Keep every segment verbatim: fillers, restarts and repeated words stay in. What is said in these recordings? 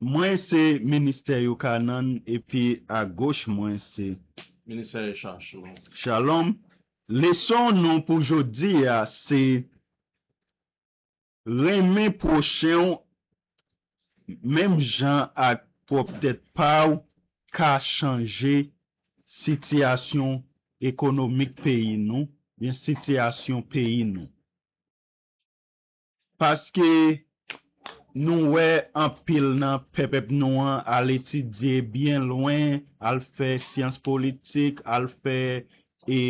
Mwen se Ministè Yochanan, epi agoch mwen se Ministè Richard Shalom. Shalom. Leson nou pou jodi a se renmen pwochen w menm jan ak pwòp tèt pa w ka chanje sitiyasyon ekonomik peyi nou, byen sitiyasyon peyi nou. Paske nou wè anpil nan pèp nou an al etidye byen lwen, al fè syans politik, al fè e,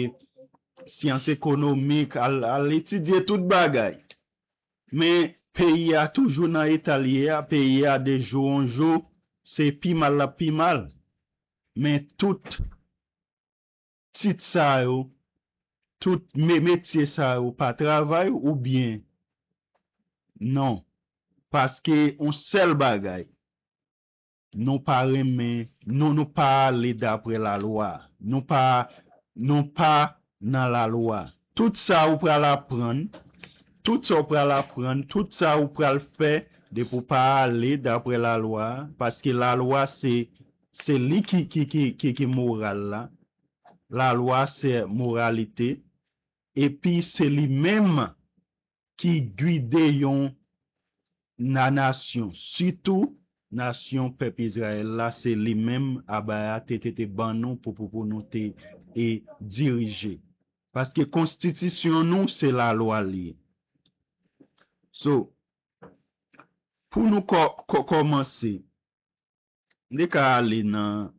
syans ekonomik, al, al etidye tout bagay. Men peyi a toujou nan eta l ye a, peyi a de jou an jou, se pi mal l ap pi mal. Men tout tit sa yo, tout me, metye sa yo pa travay oubyen non? Paske yon sèl bagay, nou pa renmen, nou, nou pa ale dapre lalwa. Nou pa, nou pa nan lalwa. Tout sa ou pral aprann, tout sa ou pral aprann, tout sa ou pral fè, depi ou pa ale dapre lalwa, paske lalwa se, se li ki, ki, ki, ki, ki moral la. Lalwa se moralite. Epi se li menm ki gide yon na nasyon, sitou nasyon pèp Izrayèl la, se li menm Abaya te, te, te ban nou pou, pou, pou nou te e dirije. Paske konstitisyon nou se lalwa l ye. So, pou nou kò, kò, kòmanse, m te ka ale nan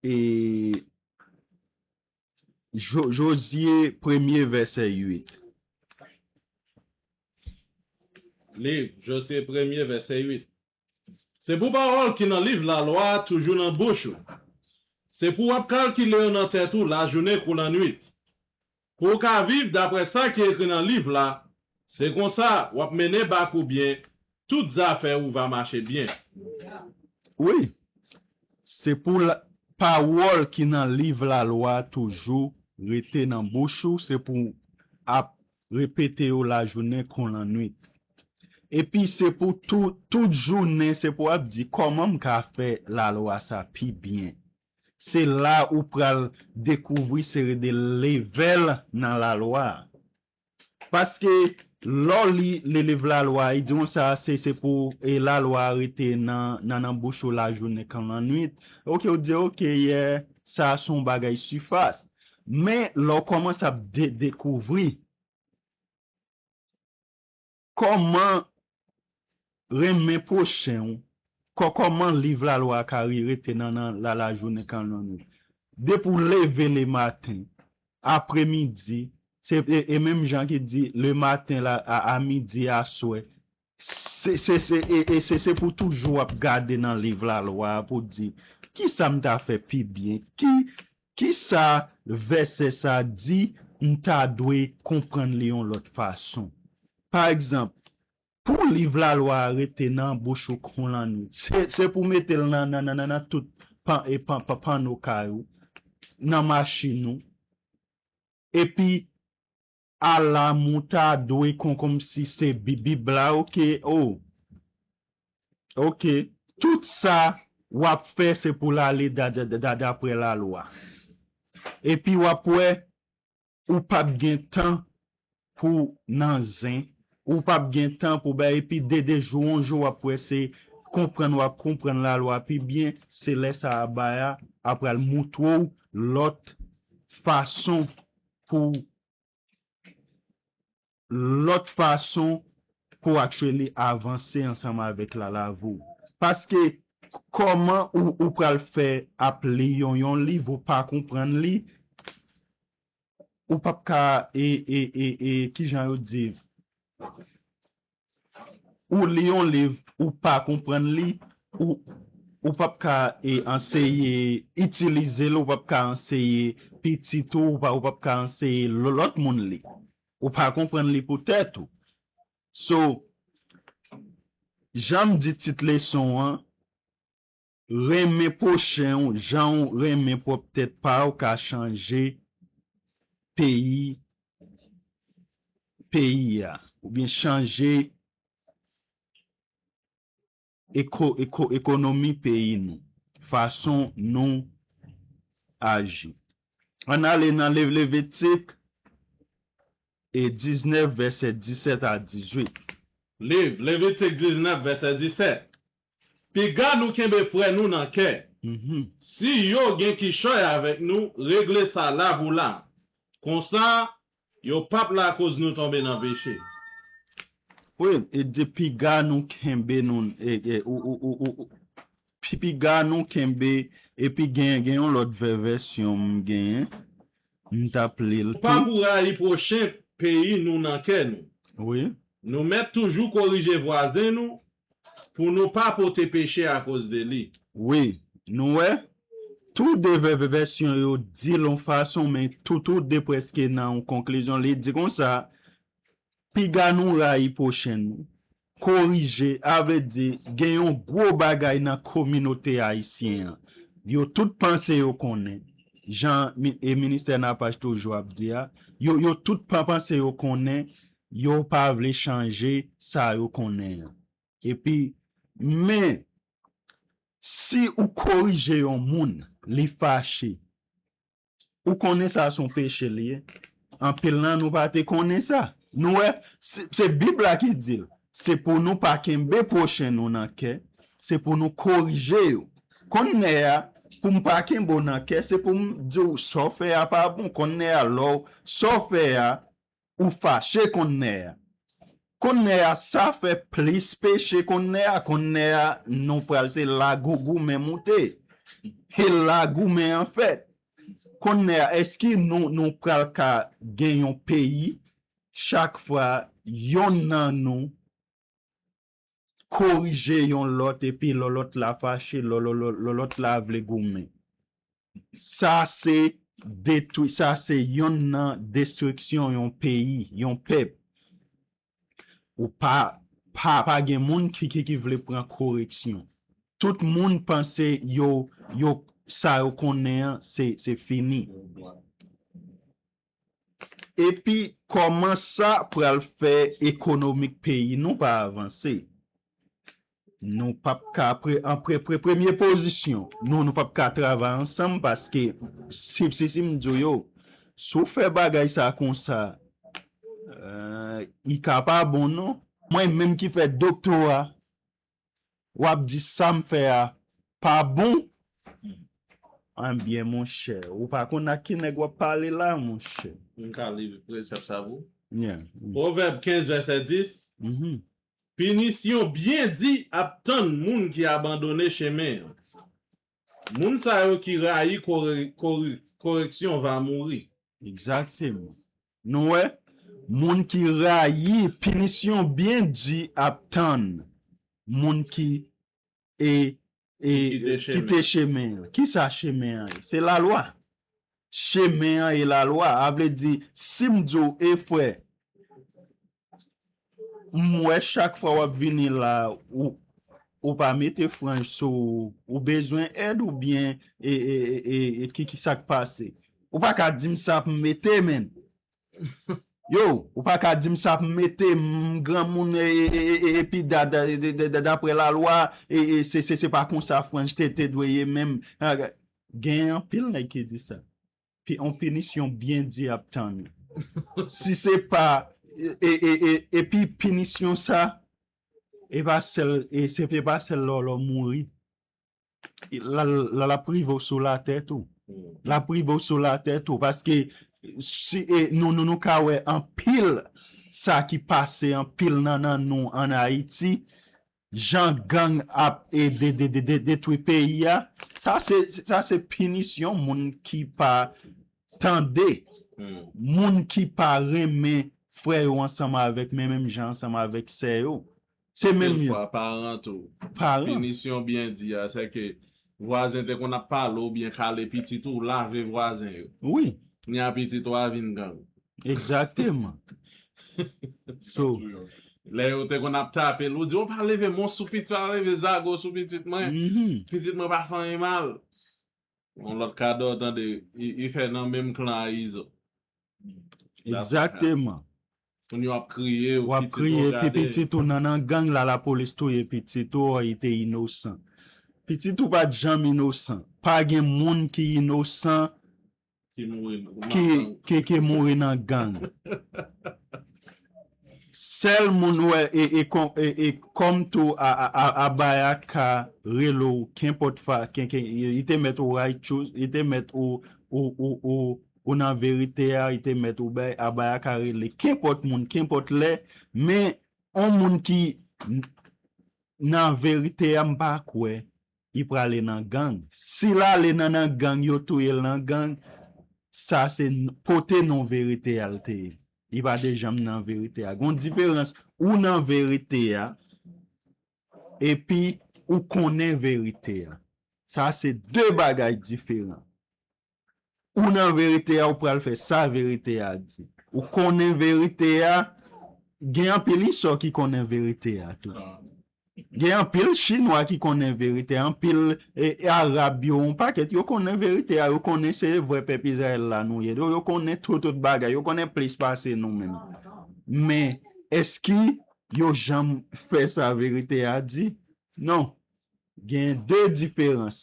e, Jo- Jozye premye vèsè uit. Liv Jozye premye vèsè uit. Se pou pawòl ki nan liv lalwa a toujou nan bouch ou. Se pou w ap kalkile yo nan tèt ou lajounen kou lannwit. Pou w ka viv dapre sa ki ekri nan liv la, se konsa w ap mennen bak ou byen, tout zafè ou va mache byen. Wi, se pou la, pawòl ki nan liv lalwa a toujou rete nan bouch ou, se pou ap repete yo lajounen kon lannwit. Epi se pou tou, tout jounen, se pou ap di kòman m ka fè lalwa sa pi byen. Se la ou pral dekouvri seri de levèl nan lalwa a. Paske lè w li, li liv lalwa, li di konsa, se, se pou e lalwa a rete nan, nan, nan bouch ou lajounen kon lannwit. Oke, ou di, oke, yè, sa se yon bagay sifas. Men lè w kòmanse ap de, dekouvri kòman renmen pwochen w, kò, kòman liv lalwa a ka ri- rete nan, nan la, lajounen kon lannwit. Depi w leve lematen, apremidi, se, e, e menm jan ki di lematen la, a, a midi, aswè, se, se, se, e, e se, se pou toujou w ap gade nan liv lalwa a pou di, kisa m ta fè pi byen? Ki, kisa vèsè sa di m ta dwe konprann li yon lòt fason? Pa egzanp, pou liv lalwa a rete nan bouch ou kon lannwit, se, se pou mete l nan, nan, nan, nan, nan tout pan, e pan, pan, panno kay ou, nan machin ou, epi alam ou ta dwe kon, kòmsi se Bi- Bib la, oke, o. Oke, tout sa w ap fè se pou l ale da, da, da, da, dapre lalwa. Epi w ap wè, ou p ap gen tan pou nan zen, ou p ap gen tan pou bay, epi de, de jou an jou w ap wè se konprann, w ap konprann lalwa pi byen, se lè sa Abaya ap pral moutre w lòt fason pou lòt fason pou actually avanse ansanm avèk la, lavi w. Paske kòman ou, ou pral fè ap li yon, yon liv ou pa konprann li, ou p ap ka, e, e, e, e, kijan yo di, ou li yon liv, ou pa konprann li, ou, ou p ap ka, e, anseye itilize l, ou p ap ka anseye pitit ou, ou pa, ou p ap ka anseye lò- lòt moun li. Ou pa konprann li pou tèt ou. So, jan m di tit leson an, renmen pwochen w, jan w renmen pwòp tèt pa w ka chanje peyi, peyi a, oubyen chanje eko, eko, ekonomi peyi nou, fason nou aji. Ann ale nan Le- Levitik e diznèf, vèsè disèt a dizuit. Liv Levitik diznèf, vèsè disèt. Piga nou kenbe frè nou nan kè. Mhm. Si yo gen kichòy avèk nou, regle sa la pou la. Konsa, yo p ap lakoz nou tonbe nan peche. Wi, e di piga nou kenbe nou, e, e, ou, ou, ou, ou, ou, pi, piga nou kenbe, epi gen, gen yon lòt vè- vèsyon m genyen, m t ap li l tou. Ou pa pou rayi pwochen peyi nou nan kè nou. Wi. Nou mèt toujou korije vwazen nou, pou nou pa pote peche akoz de li. Wi, nou wè, tou de vè- vè- vèsyon yo di l yon fason, men tou, tou de prèske nan yon konklizyon, li di konsa, piga nou rayi pwochen nou, korije, a vle di, gen yon gwo bagay nan kominote ayisyen an. Yo tout panse yo konnen, jan mi- e ministè Napaj toujou ap di a, yo, yo tout pa- panse yo konnen, yo pa vle chanje sa yo konnen an. Epi, men, si ou korije yon moun, li fache, ou konnen sa se yon peche li ye. Anpil nan nou pa te konnen sa. Nou wè, se, se Bib la ki di l. Se pou nou pa kenbe pwochen nou nan kè, se pou nou korije yo. Konnè a, pou m pa kenbe w nan kè, se pou m di w sa w fè a pa bon. Konnè a, lè w, sa w fè a, ou fache konnè a. Konnè a, sa fè plis peche konnè a. Konnè a, nou pral se la gou- goumen moute. E la goumen an fèt. Konnè a, èske nou, nou pral ka gen yon peyi, chak fwa yonn nan nou korije yon lòt, epi lò lòt la fache, lò, lò, lò, lò lòt la vle goumen. Sa se detwi, sa se yonn nan destriksyon yon peyi, yon pèp. Ou pa, pa, pa gen moun ki, ki, ki vle pran koreksyon. Tout moun panse yo, yo, sa yo konnen an, se, se fini. Epi, kòman sa pral fè ekonomik peyi nou pa avanse? Nou p ap ka pre-, an pre-, pre-, premye pozisyon. Nou, nou p ap ka travay ansanm paske si, si, si m di w yo, si w fè bagay sa konsa, eh, i ka pa bon non. Mwen menm ki fè doktora, w ap di sa m fè a pa bon? Anbyen, monchè, ou pa konn ak ki nèg w ap pale la, monchè. M ka li presèp sa pou ou. Yeah. Pwovèb kenz, vèsè dis. Mhm. Pinisyon byen di ap tann moun ki abandone chemen an. Moun sa yo ki rayi kore-, kore-, koreksyon va mouri. Egzakteman. Nou wè, moun ki rayi, pinisyon byen di ap tann moun ki, e, e, kite chemen an. Kisa chemen an ye? Se lalwa. Chemen an e lalwa. A vle di, si m di w, e frè, m wè chak fwa w ap vini la, ou, ou pa mete franj sou ou, ou bezwen èd oubyen e, e, e, e, e ki, ki sa k pase? Ou pa ka di m sa pou m mete, menn. Yo, ou pa ka di m sa pou m mete, m granmoun, e, e, e, e, epi da, da, da, da, da, daprè lalwa, e, e, se, se, se pa konsa franj te, te dwe ye menm. A, gen anpil nèg ki di sa. Pi, on pinisyon byen di ap tann ou. Si se pa, e, e, e, e, epi pinisyon sa, e pa sèl, e se, e pa sèl lè w, lè w mouri. L a, l a, l ap rive w sou latè tou. L ap rive w sou latè tou. Paske si, e, nou, nou, nou ka wè anpil sa ki pase anpil nan, nan nou ann Ayiti, jan gang ap, e, de, de, de, de, detwi peyi a. Sa se, sa se pinisyon moun ki pa tande, moun ki pa renmen frè yo ansanm avèk, men menm jan ansanm avèk sè yo. Se menm yo. Anpil fwa, paran tou. Paran. Pinisyon byen di a, se ke vwazen te konn ap pale w oubyen kale pitit ou, lave vwazen yo. Wi. Kounye a pitit ou a vin gang. Egzakteman. So, lè yo te konn ap tape l, ou di, "Ou pa leve mons sou pitit, pa leve zago sou pitit mwen. Mhm. Pitit mwen pa fè anyen mal." Yon lòt kadò, tande, i, i fè nan menm klan a Izo. Egzakteman. Moun yo ap kriye, w ap kriye, epi pitit ou nan nan gang la, lapolis touye pitit ou, ò, li te inosan. Pitit ou pa t janm inosan. Pa gen moun ki inosan ki, ki, ki mouri nan gang. Sèl moun wè, e, e, e, e kòm tou a, a, a, Abaya ka rele w kenpòt fa, ken, ken, li te mèt ou righteous, li te mèt ou, ou, ou, ou, ou nan verite a, li te mèt ou bay, Abaya ka rele kenpòt moun, kenpòt lè, men on moun ki nan verite a, m pa kwè li prale nan gang. Si l ale nan, nan gang, yo touye l nan gang, sa se pote non verite a l te ye. Li pa te janm nan verite a. Gon diferans, ou nan verite a, epi ou konnen verite a. Sa se de bagay diferan. Ou nan verite a, ou pral fè sa verite a di. Ou konnen verite a, gen anpil isò ki konnen verite a tou. Gen anpil chinwa ki konnen verite a, anpil e, e arab yo, yon pakèt yo konnen verite a, yo konnen se vrè pèp Izrayèl la nou ye. Yo, yo konnen tout, tout bagay, yo konnen plis pase nou menm. Men, èske yo janm fè sa verite a di? Non. Gen de diferans.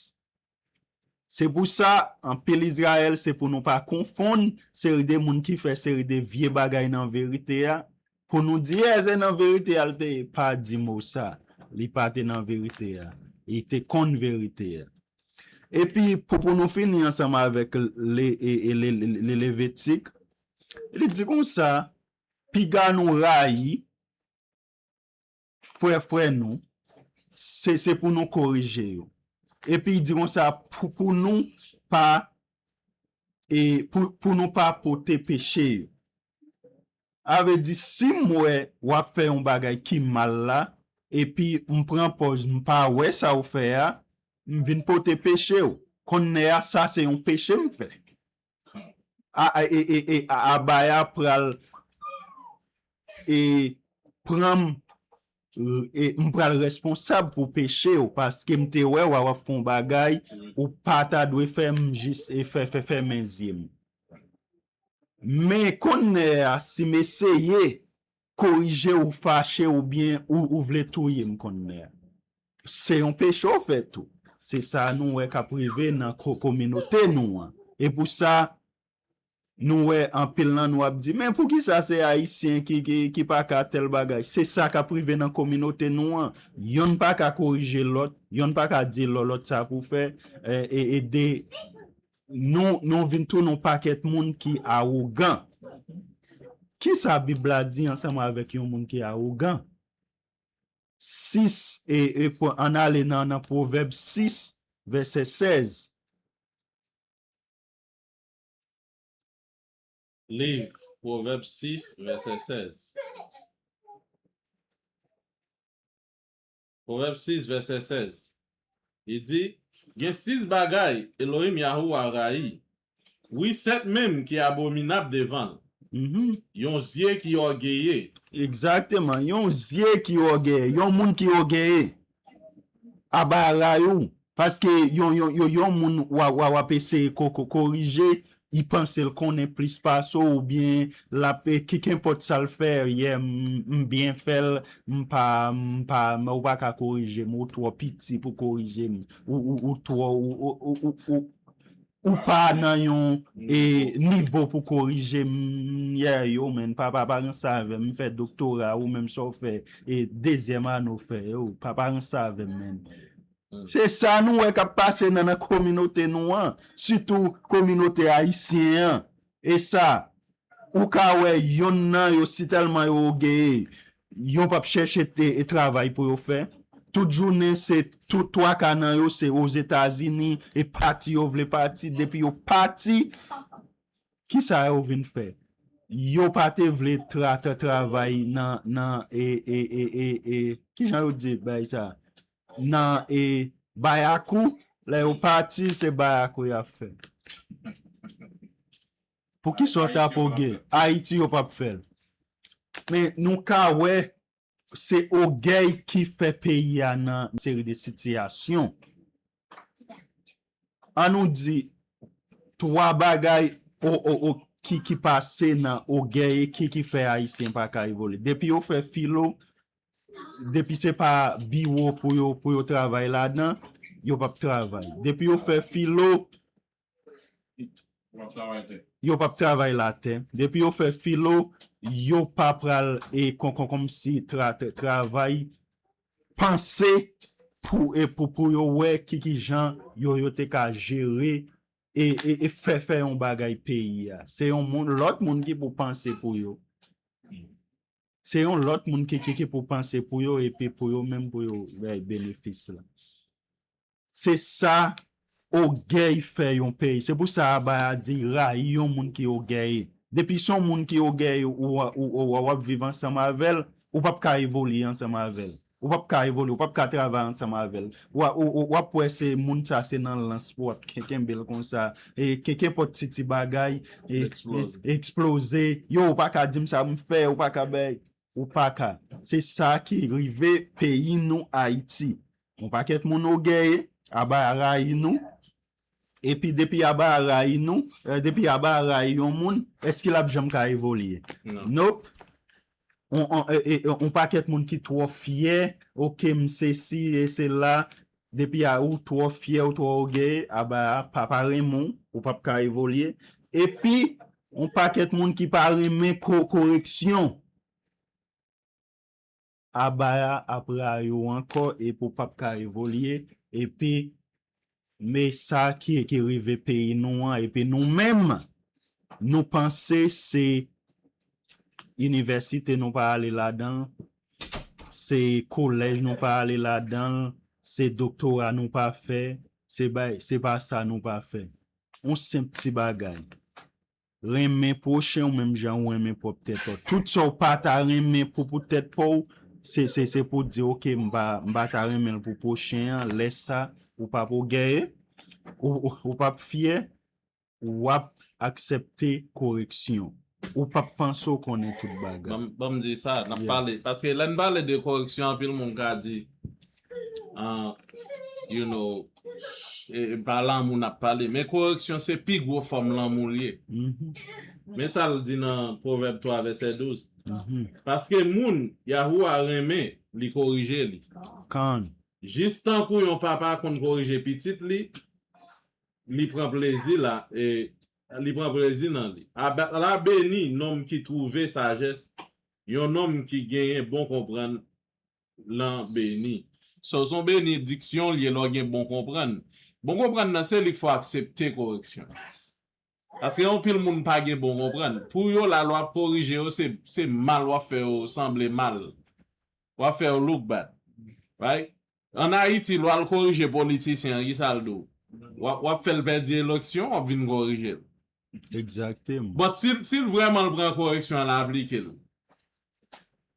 Se pou sa, anpil Izrayèl, se pou nou pa konfonn seri de moun ki fè seri de vye bagay nan verite a, pou nou di, "Yè, se nan verite a l te ye." Pa di mo sa. Li pa te nan verite a. Li te konn verite a. Epi, pou, pou nou fini ansanm avèk le, e, e, le, le, le Levitik, li di konsa, piga nou rayi frè, frè nou, se, se pou nou korije yo. Epi li di konsa, pou, pou nou pa, e pou, pou nou pa pote peche yo. A vle di, si m wè w ap fè yon bagay ki mal la, epi m pran pòz, m pa wè sa w fè a, m vin pote peche w. Konnè a, sa se yon peche m fè. A, a, e, e, e, a, Abaya pral, e, pran m, e, m pral responsab pou peche w, paske m te wè w a w ap fè yon bagay, ou pa ta dwe fè m jis, e, fè, fè, fèmen zye m. Men konnè a, si m eseye korije w, fache oubyen ou, ou vle touye m konnè a. Se yon peche w fè tou. Se sa nou wè k ap rive nan ko-, kominote nou an. E pou sa, nou wè anpil nan nou ap di, "Men poukisa se Ayisyen ki, ki, ki pa ka tèl bagay?" Se sa k ap rive nan kominote nou an. Yonn pa ka korije lòt, yonn pa ka di lò-, lòt sa pou fè, e, e, e de, nou, nou vin tounen yon pakèt moun ki awogan. Kisa Bib la di ansanm avèk yon moun ki awogan? Sis, e, e pou, ann ale nan, nan Pwovèb sis, vèsè sèz. Liv Pwovèb sis, vèsè sèz. Pwovèb sis, vèsè sèz. Li di, "Gen sis bagay Elohim Yahuwah rayi. Wi, sèt menm ki abominab devan l. Mhm. Yon zye ki ògeye." Egzakteman, yon zye ki ògeye, yon moun ki ògeye. Abaya rayi w. Paske yon, yon, yon, yon moun w a, w a, w ap eseye ko-, ko-, korije, li panse l konnen plis pase w, oubyen l ap, e, ki, kenpòt sa l fè, yè, m, m byen fè l, m pa, m pa, m, ou pa ka korije m, ou twò piti pou korije m, ou, ou, ou twò, ou, ou, ou, ou, ou, ou pa nan yon, e, nivo pou korije m, yè, yo, men, papa, pa ranse avè m, m fè doktora, ou menm sa w fè, e, dezyèm ane w fè, yo, papa, pa ranse avè m, men. Se sa nou wè k ap pase nan, nan kominote nou an, sitou kominote ayisyen an. E sa, ou ka wè yonn nan yo, si tèlman yo ogeye, yo p ap chèche te, e travay pou yo fè. Tout jounen, se tout twa ka nan yo, se Ozetazini, e pati yo vle pati. Depi yo pati, kisa yo vin fè? Yo pa te vle tra, tra, travay nan, nan, e, e, e, e, e, kijan yo di bay sa? Nan, e, bayakou, lè yo pati, se bayakou y ap fè. Poukisa w t ap oge? Ayiti, yo p ap fè l. Men nou ka wè, se ogèy ki fè peyi a nan seri de sitiyasyon. An nou di, twa bagay, o, o, o, ki, ki pase nan ogèy ki, ki fè Ayisyen pa ka evolye. Depi yo fè filo, depi se pa biwo pou yo, pou yo travay ladan, yo p ap travay. Depi yo fè filo, yo p ap travay latè. Depi yo fè filo, yo pa pral e kon, kon, kòmsi tra, tra, travay, panse pou, e pou, pou yo wè ki, ki jan yo, yo te ka jere e, e, e fè, fè yon bagay peyi a. Se yon moun, lòt moun ki pou panse pou yo. Se yon lòt moun ki, ki, ki pou panse pou yo epi pou yo menm pou yo bay benefis la. Se sa ogèy fè yon peyi. Se pou sa Abaya di rayi yon moun ki ogèye. Depi se yon moun ki ogèye ou, ou, ou, ou, w ap viv ansanm avè l, ou p ap ka evolye ansanm avè l. Ou p ap ka evolye, ou p ap ka travay ansanm avè l. W a, ou, ou, w ap wè se moun sa se nan lans pou w ap ken-, kenbe l konsa. E ke, kenpòt ti, ti bagay, e, eksploze. E, eksploze. Yo, ou pa ka di m sa m fè, ou pa ka bay, ou pa ka. Se sa ki rive peyi nou Ayiti. Yon pakèt moun ogèye, Abaya rayi nou. Epi depi Abaya rayi nou, eh, depi Abaya rayi yon moun, èske l ap janm ka evolye? Non. Nope. On, on, e, e, on pakèt moun ki twò fyè, oke, m sesi e sela, depi a ou twò fyè, ou twò ogèye, Abaya pa, pa renmen w, ou p ap ka evolye. Epi, on pakèt moun ki pa renmen ko-, koreksyon. Abaya ap rayi w ankò epi w p ap ka evolye, epi men sa ki, ki rive peyi nou an, epi nou menm, nou panse se inivèsite nou pa ale ladan l, se kolèj nou pa ale ladan l, se doktora nou pa fè, se bay, se pa sa nou pa fè. On senp ti bagay. Renmen pwochen w menm jan ou renmen pwòp tèt ou. Tout sa w pa ta renmen pou, pou tèt pa w, se, se, se pou di, oke, m pa, m pa ta renmen l pou pwochen an, lè sa, ou p ap ogèye, ou, ou, ou p ap fyè, w ap aksepte koreksyon. Ou p ap panse w konnen tout bagay. Ban m, ban m di sa, n ap pale. Paske lè n pale de koreksyon, anpil moun ka di, ah, you know, e, e pa lanmou n ap pale. Men koreksyon se pi gwo fòm lanmou l ye. Men sa l di nan Pwovèb twa vèsè douz. Paske moun, Yahuwah renmen, li korije li. Kan. Jis tankou yon papa konn korije pitit li, li pran plezi la, e, li pran plezi nan li. Aba-, la beni nonm ki twouve sajès, yon nonm ki genyen bon konprann lan beni. So, se yon benediksyon l ye lè w gen bon konprann. Bon konprann nan, se li k fè w aksepte koreksyon. Paske anpil moun pa gen bon konprann. Pou yo la, lè w ap korije yo, se, se mal w ap fè yo sanble mal. W ap fè yo look bad. Right? Ann Ayiti, lè w al korije politisyen an, ki sa l di w? W ap, w ap fè l pèdi eleksyon, w ap vin korije l. Egzakteman. But si, si l vrèman l pran koreksyon an, l aplike l,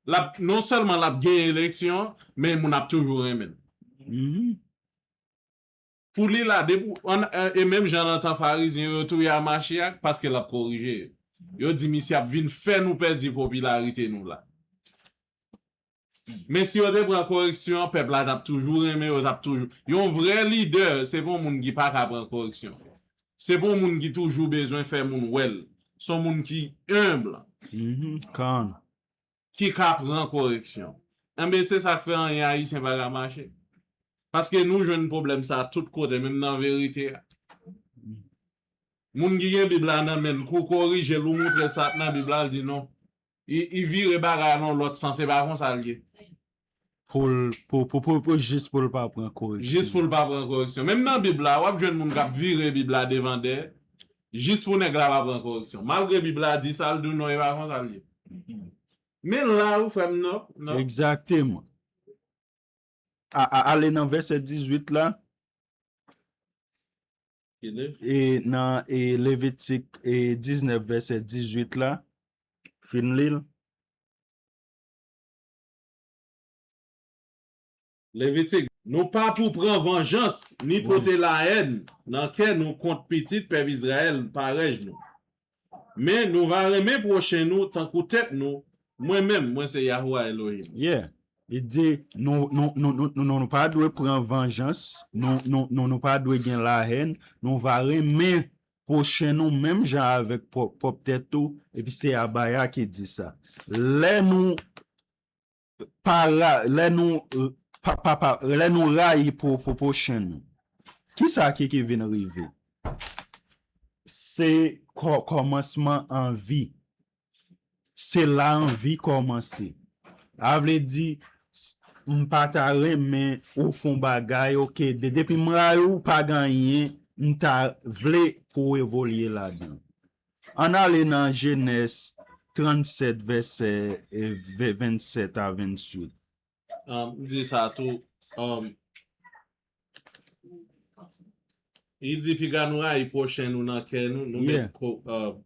l ap, non sèlman l ap genyen eleksyon, men moun ap toujou renmen l. Pou li la, depi, an, e menm jan nan tan Farizyen yo, yo touye a mache a, paske l ap korije yo. Yo di misye ap vin fè nou pèdi popilarite nou la. Men si yo te pran koreksyon an, pèp la t ap toujou renmen yo, t ap toujou. Yon vrè lidè, se pa yon moun ki pa ka pran koreksyon. Se pa yon moun ki toujou bezwen fè moun wè l. Se yon moun ki enb. Kan. Ki ka pran koreksyon. Enben, se sa k fè anyen Ayisyen pa ka mache. Paske nou jwenn pwoblèm sa a tout kote, menm nan verite a. Moun ki gen Bib la nan men l, kou korije l, ou montre l sa k nan Bib la, l di non. Li, li vire bagay la nan yon lòt sans, se pa konsa l ye. Pou l, pou, pou, pou, pou, jis pou l pa pran koreksyon. Jis pou l pa pran koreksyon. Menm nan Bib la, w ap jwenn moun k ap vire Bib la devan dèyè, jis pou nèg la pa pran koreksyon. Malgre Bib la di sa, l di w non, e pa konsa l ye. Men la, wi, frè m, non, non. Egzakteman. A, a, ale nan vèsè dizuit la. Ki liv? E nan, e Levitik, e diznèf, vèsè dizuit la. Fin li l. Levitik, nou pa pou pran vanjans, ni pote lahèn nan kè nou kont pitit pèp Izrayèl, parèj nou. Men nou va renmen pwochen nou tankou tèt nou, mwen menm, mwen se Yahuwah Elohim. Yeah. Li di, nou, nou, nou, nou, nou, nou pa dwe pran vanjans, nou, nou, nou, nou pa dwe gen lahèn, nou va renmen pwochen nou menm jan avèk pwòp, pwòp tèt ou, epi se Abaya ki di sa. Lè nou pa ra-, lè nou, pa, pa, pa, lè nou rayi pou, pou pwochen nou, kisa ki, ki vin rive? Se kò-, kòmansman anvi. Se la anvi kòmanse. A vle di, s-, m pa ta renmen ou fè yon bagay, oke, de-, depi m rayi w, pa gen anyen m ta vle pou w evolye ladan. Ann ale nan Jenès trannsèt, vèsè, e, ve-, vennsèt a venntuit. Um, m di sa tou. Um, li di, piga nou rayi pwochen nou nan kè nou, nou Yeah. met ko-, uh,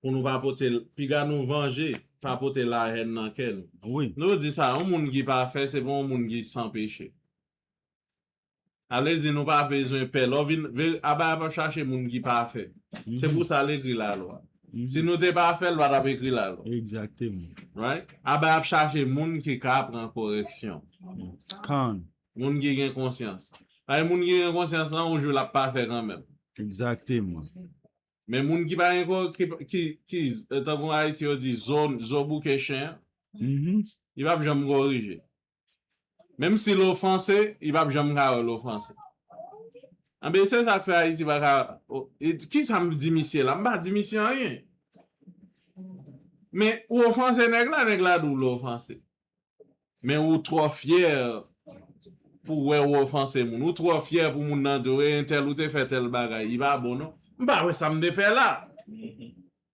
pou nou pa pote, piga nou vanje, pa pote lahèn nan kè nou. Wi. Nou di sa, yon moun ki pafè, se pa yon moun ki san peche. A vle di nou pa bezwen pè. Lè w vin, ve-, Abaya p ap chache moun ki pafè. Se pou sa l ekri lalwa. Si nou te pafè, l pa t ap ekri lalwa. Egzakteman. Right? Abaya ap chache moun ki ka pran koreksyon. Kan. Moun ki gen konsyans. Ay, moun ki gen konsyans lan, yon jou l ap pafè kanmenm. Egzakteman. Men moun ki pa gen ko-, ki, ki, ki, eh, tankou Ayiti yo di, zo, zo bouke chen, Mhm. li p ap janm korije. Menm si l ofanse, li p ap janm ka wè l ofanse. Anben, se sa k fè Ayiti pa ka, o, e, kisa m di misye la? M pa di misye anyen. Men ou ofanse nèg la, nèg la di w l ofanse. Men ou twò fyè pou wè ou ofanse moun. Ou twò fyè pou moun nan di w, e entèl ou te fè tèl bagay, li pa bon non. M pa wè sa m te fè la.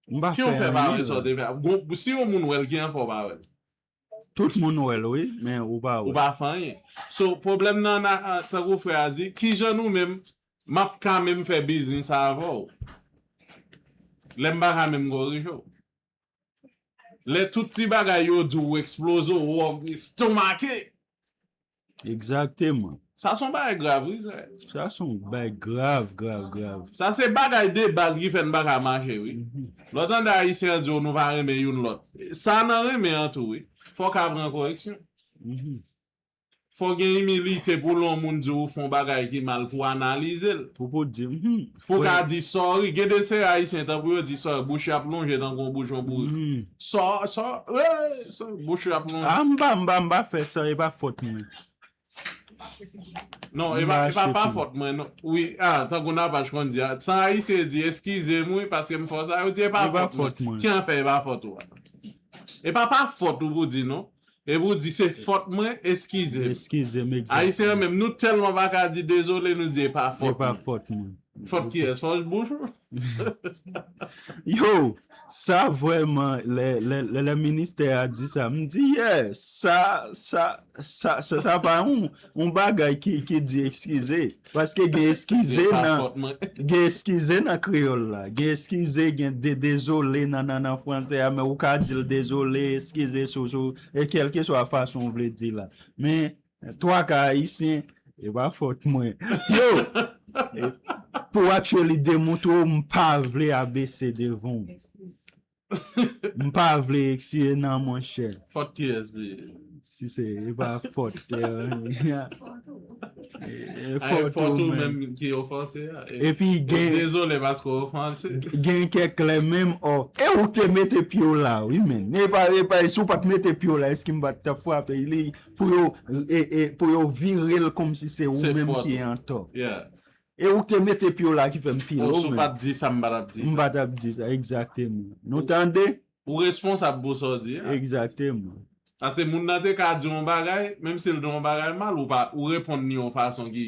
M pa Ki w fè pa wè anyen sa w la. Te fè? Gon, si yon moun wè l, ki an fè w pa wè l? Tout moun wè l, wi, men ou pa Ou wè. Pa fè anyen. So, pwoblèm nan, nan, tankou frè a di, kijan nou menm, m ap ka menm fè biznis avè w? Lè m pa ka menm korije w. Lè tout ti bagay yo di w eksploze w, w estomake. Egzakteman. Sa se yon bagay grav, wi, sa. Sa se yon bagay grav, grav, grav. Sa se bagay de baz ki fè n pa ka mache, wi. Lè w tande Ayisyen an di w nou pa renmen youn lòt. Sa nan renmen an tou, wi. Fò w ka pran koreksyon. Mhm. Fò w gen imilite pou lè yon moun di w fè yon bagay ki mal pou w analize l. Pou, pou di, mhm, Pou w ka frè. Di sòri. Gen de seri Ayisyen, tankou yo di sòri, bouch yo ap lonje tankou yon bouch yon bourik. Mhm. Sò, sò, eh, sò, bouch yo ap lonje. Ah, m pa, m pa, m pa fè sa, e pa fòt mwen. Non, e M pa, pa e pa, pa chef, fòt mwen, non. Wi, ah, tankou Napash konn di, ah, san Ayisyen di, eskize m, wi, paske m fè w sa, yo di, e pa E pa fòt mwen. fòt mwen. Ki an fè, e pa fòt ou a? E pa, pa fòt ou pou di, non. E pou di, se fòt mwen, eskize m. Eskize m, egzakteman. Ayisyen yo menm, nou tèlman pa ka di dezole, nou di, e pa E fòt pa mwen. Fòt mwen. Fòt kiyès? Fòt bouch ou? Yo, sa vrèman, lè, lè, lè, lè ministè a di sa, m di, yeah, sa, sa, sa, sa, sa pa yon, yon bagay ki, ki di eskize. Paske gen eskize E pa nan, fòt mwen. Gen eskize nan kreyòl la. Gen eskize, gen de, dezole nan, nan, nan franse a, men ou ka di l dezole, eskize, sou, sou, e kèlkeswa fason w vle di la. Men, twa ka ayisyen, e pa fòt mwen. Yo! E, pou actually demontre w, m pa vle abese devan w. M pa vle eskize nan monchè. Fòt kiyès li ye? Si se, e pa fòt, eh, eh, Ay, fòt fòt ou ou menm. Menm ki ofanse a. E, Epi e gen, dezole paske w ofanse. Gen kèk lè menm, ò, e ou k te mete pye w la, wi, men. E pa, e pa, si w pa t mete pye w la, èske m pa t ap frape li pou yo, e, e, pou yo vire l kòmsi se ou Se menm fòt ki ou. Antò? Yeah. E ou k te mete pye w la ki fè m pile Bon, w, si w men. Pa t di sa, m pa t ap di M sa. Pa t ap di sa, egzakteman. Nou tande? Ou responsab pou sa w di a. Egzakteman. Paske moun nan te ka di yon bagay, menm si l di yon bagay mal, ou pa, ou reponn li yon fason ki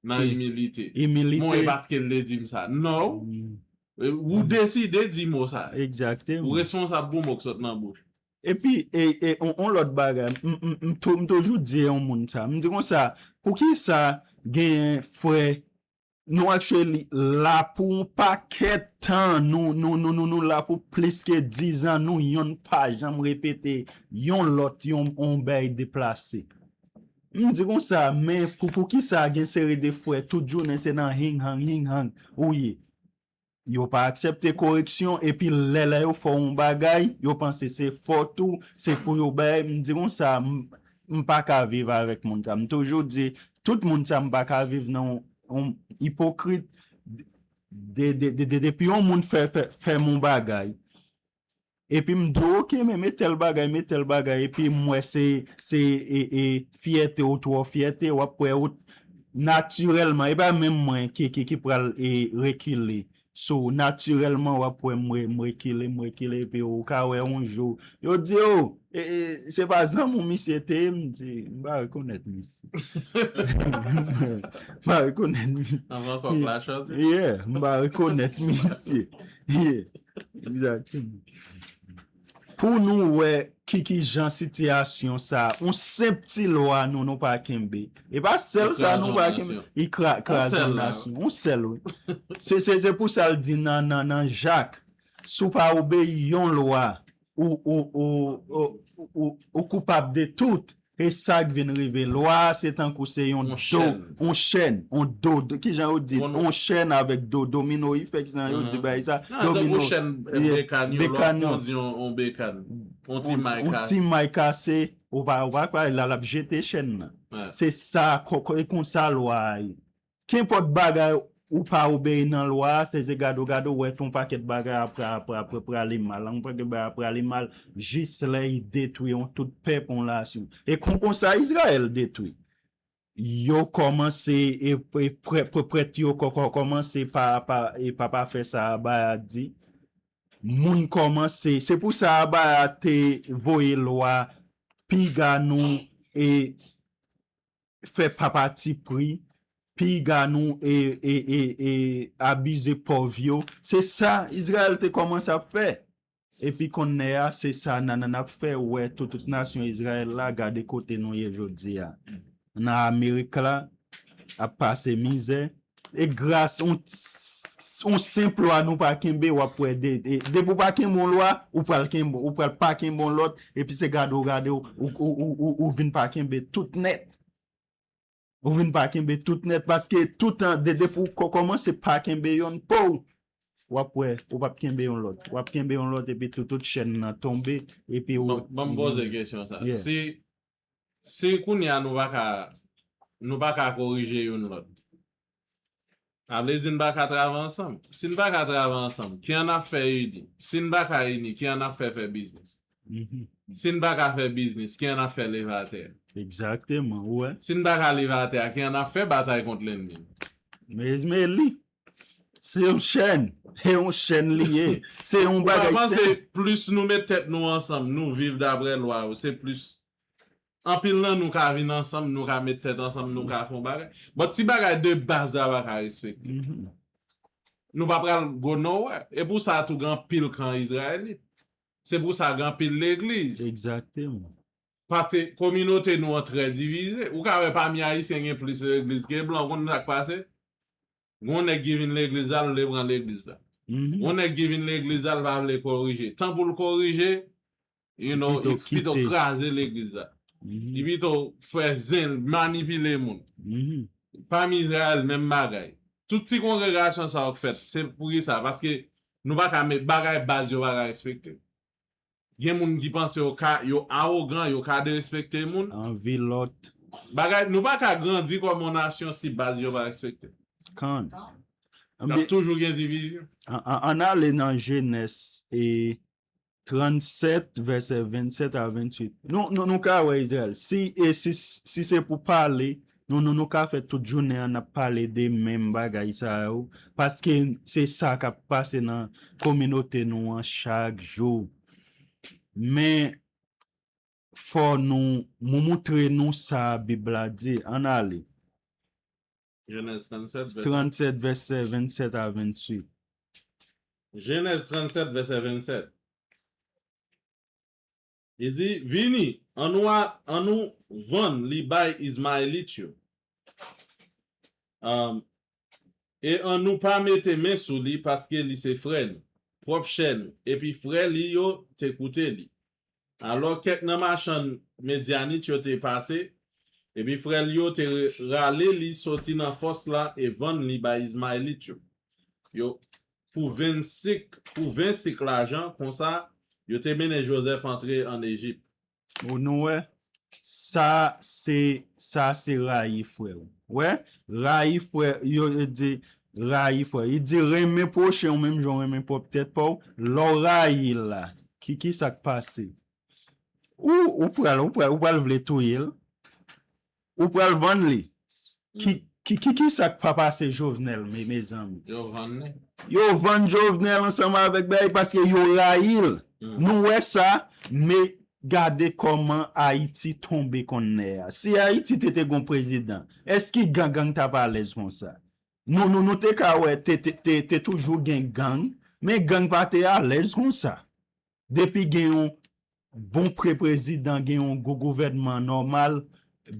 nan Ki imilite. Imilite. Bon, e paske l te di m sa. No. Mm, E, ou deside di mo sa. Ou Egzakteman. Responsab pou mo k sot nan bouch. Epi, e, e, on, on lòt bagay, m, m, m tou-, m toujou di yon moun sa. M di konsa, poukisa gen frè, nou actually la pou yon pakèt tan, nou, nou, nou, nou, nou la pou plis ke diz an, nou yonn pa janm repete yon lòt, yon, yon bay deplase. M di konsa, men pou, poukisa gen seri de frè, tout jounen se nan hing hang, hing hang, ou ye. Yo pa aksepte koreksyon, epi lè, lè yo fè yon bagay, yo panse se fòt ou, se pou yo bay, m di konsa, m, m pa ka viv avèk moun sa. M toujou di, tout moun sa, m pa ka viv nan yon, yon ipokrit. De, de, de, de, depi yon moun fè, fè, fè m yon bagay, epi m di w, "Ok, men, men tèl bagay, men tèl bagay," epi m wè se, se e, e, fyète ou twò fyète, w ap wè ou natirèlman, e pa menm mwen ki, ki, ki pral e, rekile. So, natirèlman, w ap wè m re- m rekile, m rekile, epi ou ka wè yon jou, yo di, "O, e, e, se pa zanmi w misye te ye?" M di, "M pa rekonèt misye." M pa rekonèt misye. Anvan kòk la chante. Yeah, m pa rekonèt misye. Yeah, egzakteman. Pou nou wè ki, ki jan sitiyasyon sa, yon senp ti lwa nou, nou pa kenbe. E pa sèl sa nou pa kenbe. Li kra- kraze yon nasyon. Yon sèl, wi. Se, se, se pou sa l di nan, nan, nan Jak, si w pa obeyi yon lwa, ou, ou, ou, ou, ou, ou koupab de tout. E sa k vin rive. Lwa a, se tankou se yon do, yon chèn, yon do, do, ki jan yo di, yon chèn avèk do, domino efè, ki jan yo di bagay sa, domino, yon chèn, yeah, bekàn, yo, lòt yo di yon, yon bekàn, yon ti may kase, ou pa, ou pa kwè la, l ap jete chèn nan. Se sa, ko- ko- e konsa lwa a ye. Kenpòt bagay ou pa obeyi nan lwa a, se, se gade w, gade w, wè ton pakèt bagay ap, ap, ap, ap prale mal. Yon pakèt bagay ap prale mal jis lè y detwi yon tout pèp, yon nasyon. E kon, konsa Izrayèl detwi. Yo kòmanse, e, e prè- prè- prèt yo kò- kò- kòmanse pa, pa, e pa, pa fè sa Abaya di. Moun kòmanse, se pou sa Abaya te voye lwa piga nou e fè pa pati pri, piga nou e, e, e, e abize pòv yo. Se sa Izrayèl te kòmanse ap fè. Epi kounye a, se sa n, n, n ap fè, ou wè tout, tout nasyon Izrayèl la, gade kote nou ye jodi a. Nan Amerik la, ap pase mizè. E gras yon, yon senp lwa nou pa kenbe, w ap wè de, de, depi w pa kenbe yon lwa, ou pral kenbe, ou pral pa kenbe yon lòt, epi se gade w gade w, ou, ou, ou, ou, ou vin pa kenbe tout nèt. Ou vin pa kenbe tout nèt, paske tout an, de, depi w kò- kòmanse pa kenbe yonn, po, w ap wè, ou p ap kenbe yon lòt. W ap kenbe yon lòt, epi tout, tout chèn nan tonbe, epi ou... Bon, ban m poze kesyon sa. Yeah. Si, si kounye a nou pa ka, nou pa ka korije youn lòt, sa vle di n pa ka travay ansanm. Si n pa ka travay ansanm, ki an ap fè ini? Si n pa ka ini, ki an ap fè fè biznis? Mhm. Si n pa ka fè biznis, ki an ap fè leve atè? Egzakteman, ou wè. Si n pa ka leve atè, ki an ap fè batay kont lènmi? Mezmeli, se yon chèn. Se yon chèn li ye. Se yon bagay senp. Ou pa panse plis nou met tèt nou ansanm, nou viv daprè lwa yo, se plis anpil nan nou ka vin ansanm, nou ka met tèt ansanm, nou ka fè yon bagay. But si bagay de baz la pa ka respekte, mhm, nou pa pral go nowhere. E pou sa tou gen anpil kan Izrayelit. Se pou sa gen anpil legliz. Egzakteman. Paske kominote nou an trè divize. Ou ka wè pami Ayisyen gen plis legliz ke blan. Ou konn sa k pase? Gon nèg ki vin legliz la, l vle pran legliz la. Mhm. Gon nèg ki vin legliz la, l pa vle korije. Tan pou l korije, you know, li pito kraze legliz la. Mhm. Li pito fè zen, manipile moun. Mhm. Pami Izrayèl, menm bagay. Tout ti kongregasyon sa yo k fèt, se pou ki sa? Paske nou pa ka met bagay baz yo pa ka respekte. Gen moun ki panse yo ka, yo awogan, yo ka derespekte moun. Anvi lòt. Bagay, nou pa ka grandi kòm yon nasyon si baz yo pa respekte. Kan. N ap toujou gen divizyon. An, an, ann ale nan Jenès e trannsèt, vèsè vennsèt a venntuit. Nou, nou, nou ka wè Izrayèl. Si, e si, si se pou pale, nou, nou, nou ka fè tout jounen an n ap pale de menm bagay sa yo. Paske se sa k ap pase nan kominote nou an chak jou. Men, fò nou, nou moutre nou sa Bib la di. Ann ale. Jenèz trannsèt, vèsè trannsèt, vèsè vennsèt a venntuit. Jenèz trannsèt, vèsè vennsèt. Li di, "Vini, annou a, annou vann li bay Izmayelit yo. Um, e annou pa mete men sou li, paske li se frè nou, pwòp chè nou, epi frè li yo te koute li." Alò, kèk nan machann Medyanit yo te pase, epi frè l yo te re- rale li soti nan fòs la e vann li bay Izmayelit yo. Yo, pou ven sik, pou ven sik lajan, konsa, yo te mennen Jozèf antre ann Ejip. Ou nou wè, sa se, sa se rayi frè w. Wè, rayi frè, yo, yo di, rayi frè. Li di renmen pwochen w menm jan w renmen pwòp tèt pa w. Lè w rayi l la, ki, ki sa k pase? Ou, ou pral, ou pral, ou pral vle touye l. Ou pral vann li. Ki, ki, ki, ki sa k pa pase Jovenel, me, mezanmi? Yo vann li. Yo vann Jovenel ansanm avèk bagay paske yo rayi l. Nou wè sa, men gade kòman Ayiti tonbe konnè a. Si Ayiti te, te gon prezidan, èske gang, gang t ap alèz konsa? Nou, nou, nou te ka wè te, te, te, te toujou gen gang, men gang pa te alèz konsa. Depi gen yon bon pre prezidan, gen yon gwo gouvènman nòmal,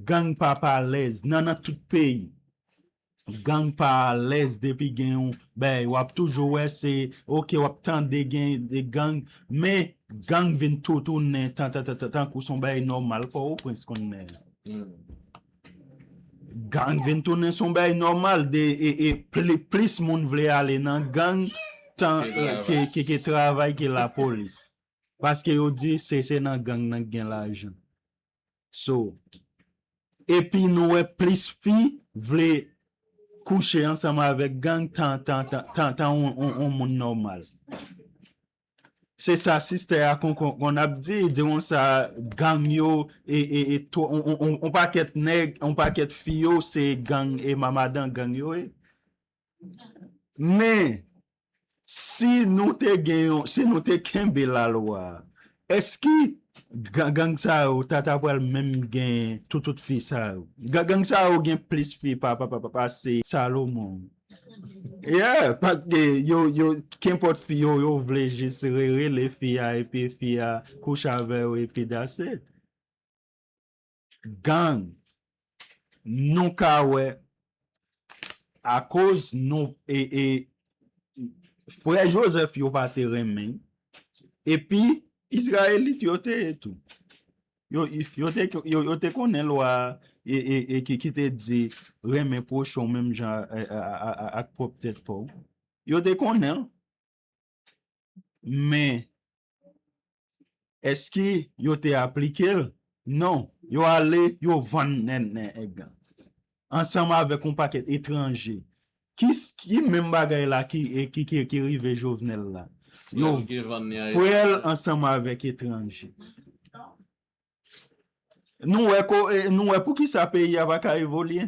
gang pa, pa alèz nan, nan tout peyi. Gang pa alèz depi gen yon bagay, w ap toujou wè se, oke, w ap tande gen de gang, men gang vin tou tounen tan, tan, tan, tan, tankou s on bagay nòmal Pòtoprens konnè a. Gang vin tounen s on bagay nòmal de, e, e pli, plis moun vle ale nan gang tan, e, ke, ke, ke travay, ke lapolis. Paske yo di se, se nan gang nan k gen lajan. So, epi nou wè plis fi vle kouche ansanm avèk gang tan, tan, tan, tan, tan on, on, on moun nòmal. Se sa sistè a kon, kon, konn ap di, di konsa gang yo, e, e, e, to, on, on, on, on pakèt nèg, on pakèt fi yo, se gang, e mamadan gang yo ye. Men, si nou te gen yon, si nou te kenbe lalwa, èske ga-, gang sa yo ta, ta pral menm gen tout, tout fi sa yo? Ga-, gang sa yo gen plis fi pa, pa, pa, pa, pase Salomon. Yeah, paske yo, yo, kenpòt fi yo, yo vle jis re-, rele fi a, epi fi a kouche avè yo, epi that's it. Gang, nou ka wè, akoz nou, e, e, frè Jozèf yo pa te renmen, epi Izrayelit yo te ye tou. Yo, yo te, yo, yo te konnen lwa, e, e, e ki, ki te di renmen pwochen w menm jan, e, a, a, a, a, ak pwòp tèt pa w. Yo te konnen l. Men, èske yo te aplike l? Non. Yo ale, yo vann nèg, nèg lan. Ansanm avèk yon pakèt etranje. Ki, ki menm bagay la ki, e, ki, ki, ki rive Jovenel la? Yo frè l ansanm avèk etranje. Nou wè ko, e, nou wè poukisa peyi a pa ka evolye?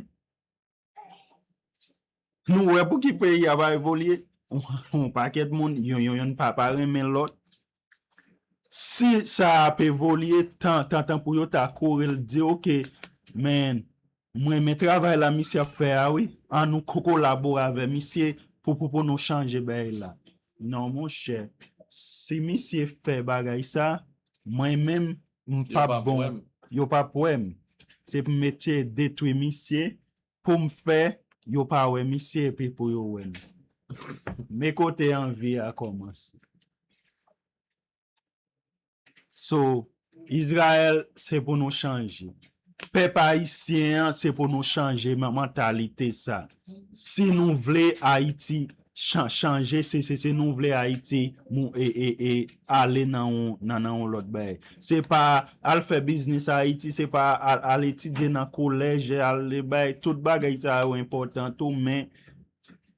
Nou wè pou ki peyi a pa evolye. Yon pakèt moun, yon, yon, yonn pa, pa renmen lòt. Si sa ap evolye, tan, tan, tan pou yo ta kouri l di, oke, men, mwen renmen travay la misye ap fè a, wi. An nou ko-, kolabore avè misye pou, pou, pou nou chanje bagay la. Non, monchè. Si misye fè bagay sa, mwen menm, m p ap bon. Yo p ap wè m. Se pou m eseye detwi misye, pou m fè yo pa wè misye epi pou yo wè m. Men kote anvi a kòmanse. So, Izrayèl, se pou nou chanje. Pèp ayisyen an, se pou nou chanje man-, mantalite sa. Si nou vle Ayiti chan-, chanje, se, se, se nou vle Ayiti mou-, e, e, e, ale nan yon, nan, nan yon lòt bagay. Se pa al fè biznis Ayiti, se pa al, al etidye nan kolèj, al bay, tout bagay sa yo enpòtan tou, men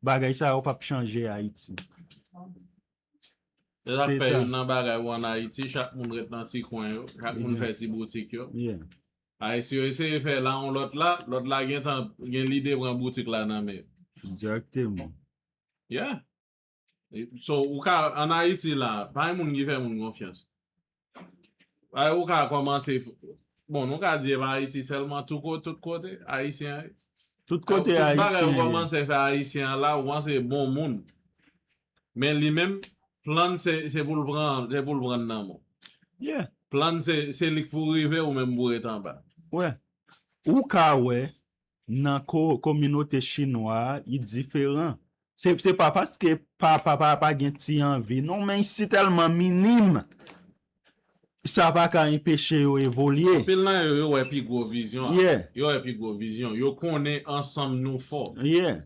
bagay sa yo p ap chanje Ayiti. Se sa k fè youn nan bagay ou ann Ayiti, chak moun ret nan ti kwen yo, chak moun fè ti boutik yo. Ayisyen yo eseye fè la yon lòt la, lòt la gentan gen lide pran boutik la nan men yo. Egzakteman. Yeah. So, ou ka, ann Ayiti la, pa gen moun ki fè moun konfyans. Ay, ou ka kòmanse, bon, nou ka di e pa Ayiti sèlman, tou ko-, tout kote, Ayisyen. Tout kote Ayisyen. Tout bagay ou kòmanse fè Ayisyen an la, ou panse bon moun. Men li menm, plan se, se pou l pran, se pou l pran nan men w. Yeah. Plan se, se li k pou rive, ou menm pou ret anba. Wè. Ou ka wè, nan ko-, kominote chinwa a, li diferan. Se, se pa paske pa, pa, pa, pa gen ti anvi, non, men si tèlman minim, sa pa ka enpeche yo evolye. Anpil nan yo, yo wè pi gwo vizyon an. Yeah. Yo wè pi gwo vizyon. Yo konnen ansanm nou fò. Yeah.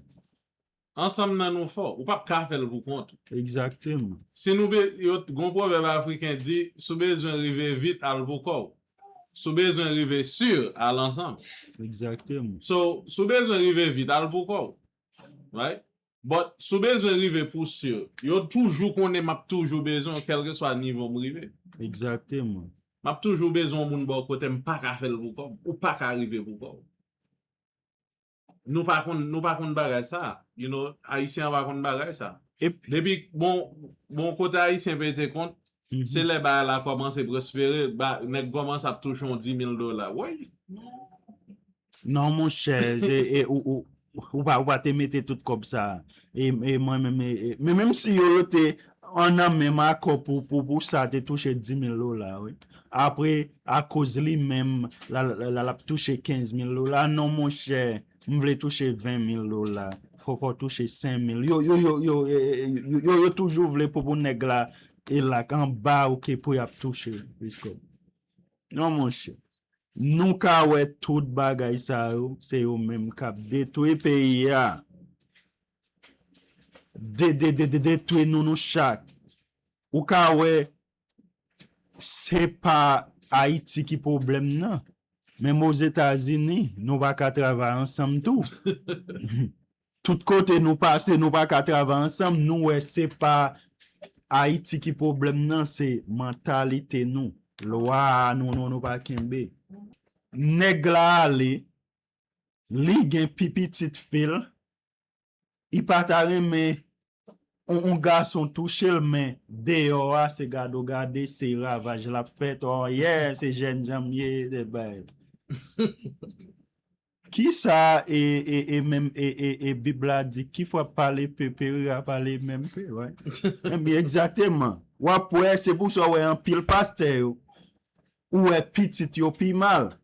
Ansanm nan nou fò. Ou p ap ka fè l pou kont ou. Egzakteman. Si nou be-, yo, gon pwovèb afriken di, si w bezwen rive vit, al pou kò w. Si w bezwen rive si, al ansanm. Egzakteman. So, si w bezwen rive vit, al pou kò w. Right? But, si w bezwen rive pou si, yo toujou konnen m ap toujou bezwen w, kèlkeswa nivo m rive. Egzakteman. M ap toujou bezwen yon moun bò kote m, m pa ka fè l pou kò m. Ou pa ka rive pou kò w. Nou pa konn, nou pa konn bagay sa. You know, Ayisyen an pa konn bagay sa. Depi, bon, bon, kote Ayisyen pete kont, se lè bagay la kòmanse pwospere, ba, nèg kòmanse ap touche yon dis mil dola. Woy! Non, monchè, e, e, ou, ou, ou pa, ou pa te mete tout kòb sa. E, e mwen menm, e, e, men menm si yo, yo te an nan menm akò pou, pou, pou sa te touche dis mil dola, wi. Apre, akoz li menm, la, la, la, l ap touche kenz mil dola. Non, monchè, m vle touche ven mil dola. Fò, fò touche senk mil. Yo, yo, yo, yo, e, e, yo, yo, yo toujou vle pou, pou nèg la, e lak anba, oke, pou y ap touche plis kòb. Non, monchè. Nou ka wè tout bagay sa yo, se yo menm k ap detwi peyi a. De, de, de, de, detwi nou, nou chak. Ou ka wè, se pa Ayiti ki pwoblèm nan. Menm Ozetazini, nou pa ka travay ansanm tou. Tout kote nou pase, nou pa ka travay ansanm. Nou wè se pa Ayiti ki pwoblèm nan, se mantalite nou. Lwa a nou, nou, nou pa kenbe. Nèg la ale, li gen pi pitit fi l, li pa ta renmen yon, yon gason touche l, men deyò a, se gade w gade, se ravaj l ap fè, oh yeah, se jènjan m ye, de bay. Kisa e, e, e menm e, e, e Bib la di, ki fwa pale pe, peri a pale menm pe, wè. Ebyen, egzakteman. W ap wè, se pou sa w wè anpil pastè yo, ou wè pitit yo pi mal.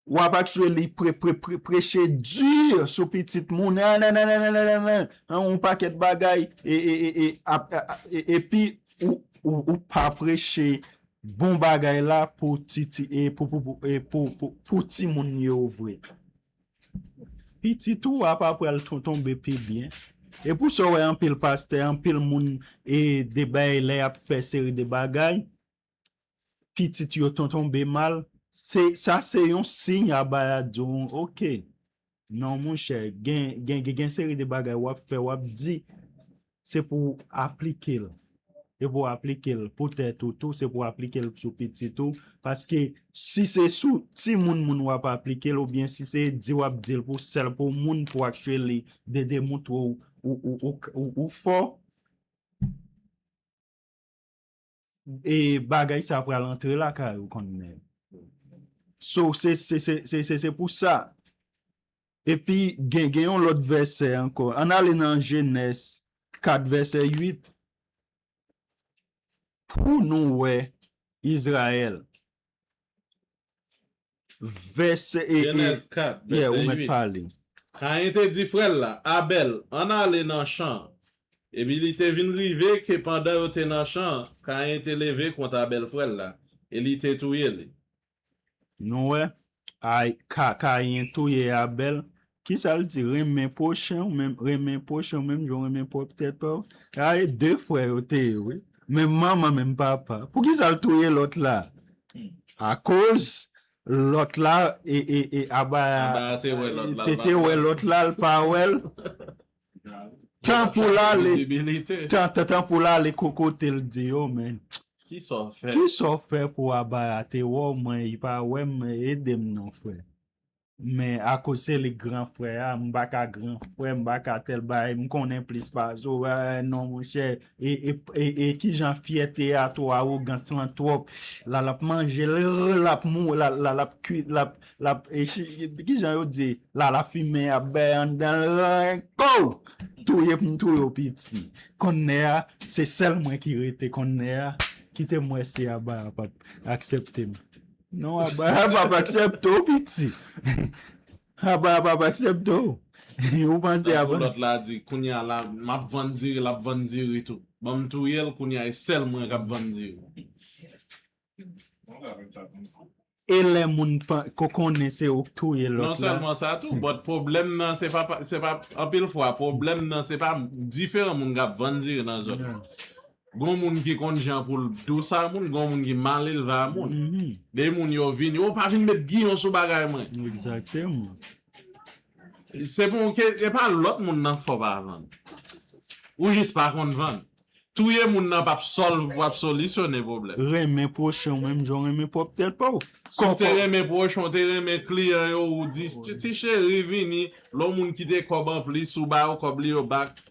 W ap actually pre, pre, pre, preche di sou pitit moun. Ah, nan, nan, nan, nan, nan, nan, nan. An, yon pakèt bagay, e, e, e, e, ap, a, a, e, epi ou, ou, ou pa preche bon bagay la pou ti, ti, e, pou, pou, pou, e, pou, pou, pou timoun yo vre. Pitit ou a pa pral ton-, tonbe pi byen. E pou sa w wè anpil pastè, anpil moun, e, de bay lè y ap fè seri de bagay, pitit yo ton-, tonbe mal, se, sa se yon siy Abaya di w, oke. Non, monchè, gen, gen, gen, gen seri de bagay w ap fè, w ap di, se pou w aplike l. E pou w aplike l pou tèt ou tou, se pou w aplike l sou pitit ou. Paske si se sou timoun moun w ap aplike l, oubyen si se di w ap di l pou sèl pou moun, pou actually de, demoutre w, ou, ou, ou, ou, ou fò, e bagay sa pral antre lakay ou konnen. So, se, se, se, se, se, se pou sa. Epi, gen, gen yon lòt vèsè ankò. Ann ale nan Jenèz kat vèsè uit. Pou nou wè Izrayèl. Vèsè, e, e, Jenèz kat, yeah, vèsè uit. Ou mèt pale. Kayen te di frè l la, Abèl, ann ale nan chan an. Epi li te vin rive ke pandan yo te nan chan an, Kayen te leve kont Abèl frè l la, e li te touye li. Nou wè, ay, Ka-, Kayen touye Abèl. Kisa l di? Renmen pwochen w menm, renmen pwochen w menm jan w renmen pwòp tèt pa w. Ay, de frè yo te ye, wi. Menm manman, menm papa. Poukisa l touye lòt la? Akoz lòt la, e, e, e, Abaya, Abaya te wè lòt la, te, te wè lòt la, l pa wè l. Tan pou l ale, tan, tan, tan pou l ale ko-, kote l di yo, men. Kisa w fè? Kisa w fè pou Abaya te wè w, mwen, li pa wè m, ede m non, frè. Men akoz se li gran frè a, m pa ka gran frè, m pa ka tèl bagay, m konnen plis pase w, eh, non, monchè, e, e, e, e kijan fyète a twò, awogans lan twòp, la, l ap manje, l, l ap mou, la, la, l ap kui, l ap, l ap, e chi-, kijan yo di, la, la fimen ap bay anndan l, renko! Touye pou m touye w piti. Konnè a, se sèl mwen ki rete konnè a, kite m wè si Abaya p ap aksepte m. Non, Abaya p ap aksepte w, piti. Abaya p ap aksepte w. Ou panse Abaya. Tankou lòt la di, kounye a la, m ap vann diri, l ap vann diri tou. Ban m touye l, kounye a, e sèl mwen k ap vann diri. E lè moun pa, ko konnen se ou k touye lòt la. Non sèlman sa tou, but pwoblèm nan, se pa, pa, se pa, anpil fwa, pwoblèm nan, se pa diferan moun k ap vann diri nan zòn nan. Gon moun ki konn jan pou l dous a moun, gon moun ki malelve a moun. De moun yo vini, "Ou pa vin met giyon sou bagay mwen." Egzakteman. Se pou ke e pa lòt moun nan fò pa vann. Ou jis pa konn vann. Touye moun nan p ap sòl, p ap solisyone pwoblèm. Renmen pwochen w menm jan w renmen pwòp tèt pa w. Si w te renmen pwochen w, te renmen kliyan yo, ou di, ti, ti cheri, vini, lè yon moun kite kòb anplis, ou ba yo kòb li yo back.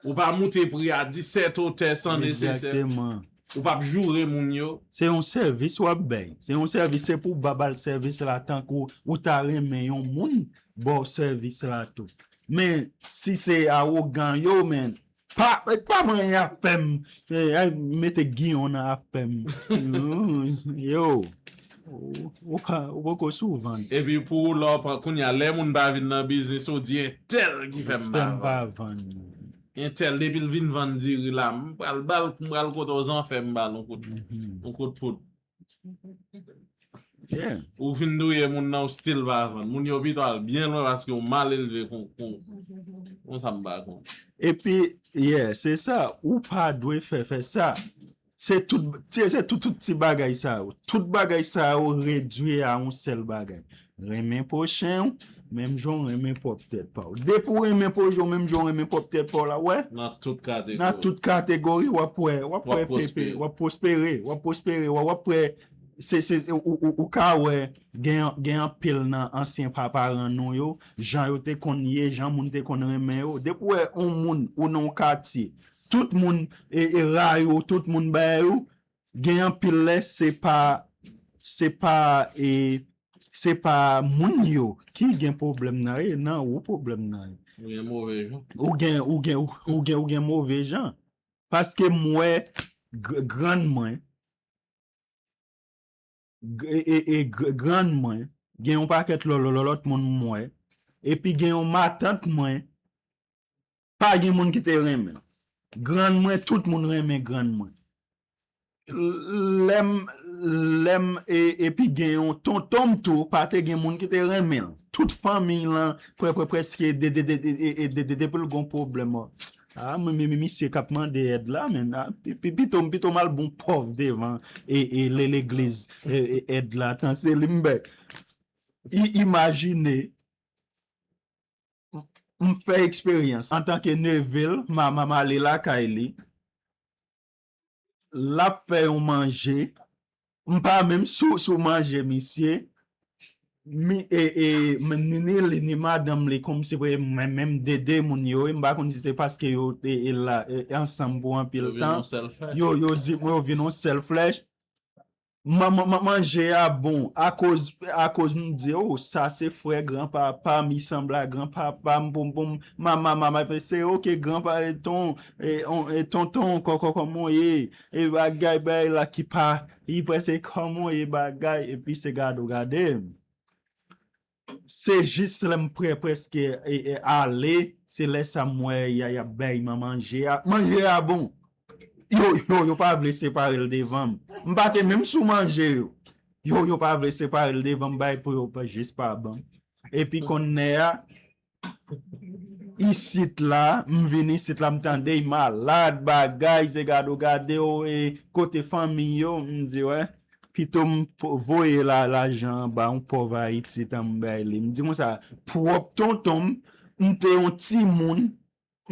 Ou pa moute pri a disèt otè san nesesè. Egzakteman. Ou p ap joure moun yo. Se yon sèvis w ap bay. Se yon sèvis, se pou w ba l sèvis la tankou ou ta renmen yon moun ba w sèvis la tou. Men, si se awogan yo, men, pa, pa manyen afè m. Eh, ay, mete giyon nan afè m. Yo, ou, ou pa, ou poko sou vann. Epi pou ou, lè w pran, kounye a, lè moun pa vin nan biznis, ou di entèl ki fè m pa vann. Entèl, depi l vin vann diri la, m pral ba l, m pral kote w zanfè, m ba l yon kout, yon kout poud. Yeah. Ou fin touye moun nan, ou still pa vann. Moun yo pito al byen lwen paske ou mal elve kon, kon, kon sa m pa konn. Epi, yeah, se sa, ou pa dwe fè, fè sa. Se tout, se, se tout, tout ti bagay sa yo. Tout bagay sa yo redwi a yon sèl bagay. Renmen pwochen w, menm jan w renmen pwòp tèt pa w. Depi w renmen pwochen w, menm jan w renmen pwòp tèt pa w la, wè. Nan tout kategori. Nan tout kategori, w ap wè, w ap wè pepe, w ap pwospere, w ap pwospere, w ap, w ap wè, se, se, ou, ou, ou ka wè, gen, gen anpil nan ansyen paparan nou yo, jan yo te konn ye, jan moun te konn renmen yo. Depi w wè yon moun ou nan yon katye, tout moun, e, e rayi w, tout moun bay ou, gen anpil lè, se pa, se pa, e, se pa moun yo ki gen pwoblèm nan, e nan ou pwoblèm nan ye. Ou gen move jan. Ou gen, ou gen, ou, ou gen, ou gen move jan. Paske m wè gr-, grann mwen, gr-, e, e, e gr-, grann mwen, gen yon pakèt lò, lò, lò, lòt moun m wè, epi gen yon matant mwen, pa gen moun ki te renmen l. Grann mwen, tout moun renmen grann mwen. Lè m, lè m, e, epi gen yon tonton m tou, pa te gen moun ki te renmen l. Tout fanmi lan, prè, prè, prèske, de, de, de, de, de, de, de, depi l gon pwoblèm, a, mi, mi, mi, misye k ap mande èd la, men, a, pi, pi, pito m, pito m al bon pòv devan, e, e, le, legliz, e, e, èd la, tan se li m bay. I, imajine, m fè eksperyans antanke neve l, ma, ma, m ale lakay li, l ap fè yon manje, m pa menm sou, sou manje misye, mi, e, e, m, ni, ni li, ni madanm li, kòmsi vre, menm, menm de, de moun yo, e m pa konn si se paske yo, e, e la, e, ansanm pou anpil tan, yo, yo, yo vin yon sèl flèch, Man-, man-, man-, manje a bon, akoz, akoz m di, o, sa se frè granpapa m, li sanble a granpapa m, poum, poum, mama, mama, se oke, granpa, e ton, e, on, e tonton, kò, kò, kòman w ye, e bagay, bagay la ki pa, li prèske kòman w ye, bagay, epi se gade w gade m. Se jis lè m prè, prèske, e, e, ale, se lè sa m wè y a, y ap bay man manje a. Manje a bon. Yo, yo, yo pa vle separe l devan m. M pa te menm sou manje yo. Yo, yo pa vle separe l devan m, bay pou yo pa, jis pa ban m. Epi konnè a, isit la, m vin isit la, m tande y malad, bagay, se gade w gade w, e kote fanmi yo, m di, wè. Pito m po-, voye la, lajan anba yon pòv Ayiti, tan m bay li. M di konsa, pwòp tonton m, m te yon timoun,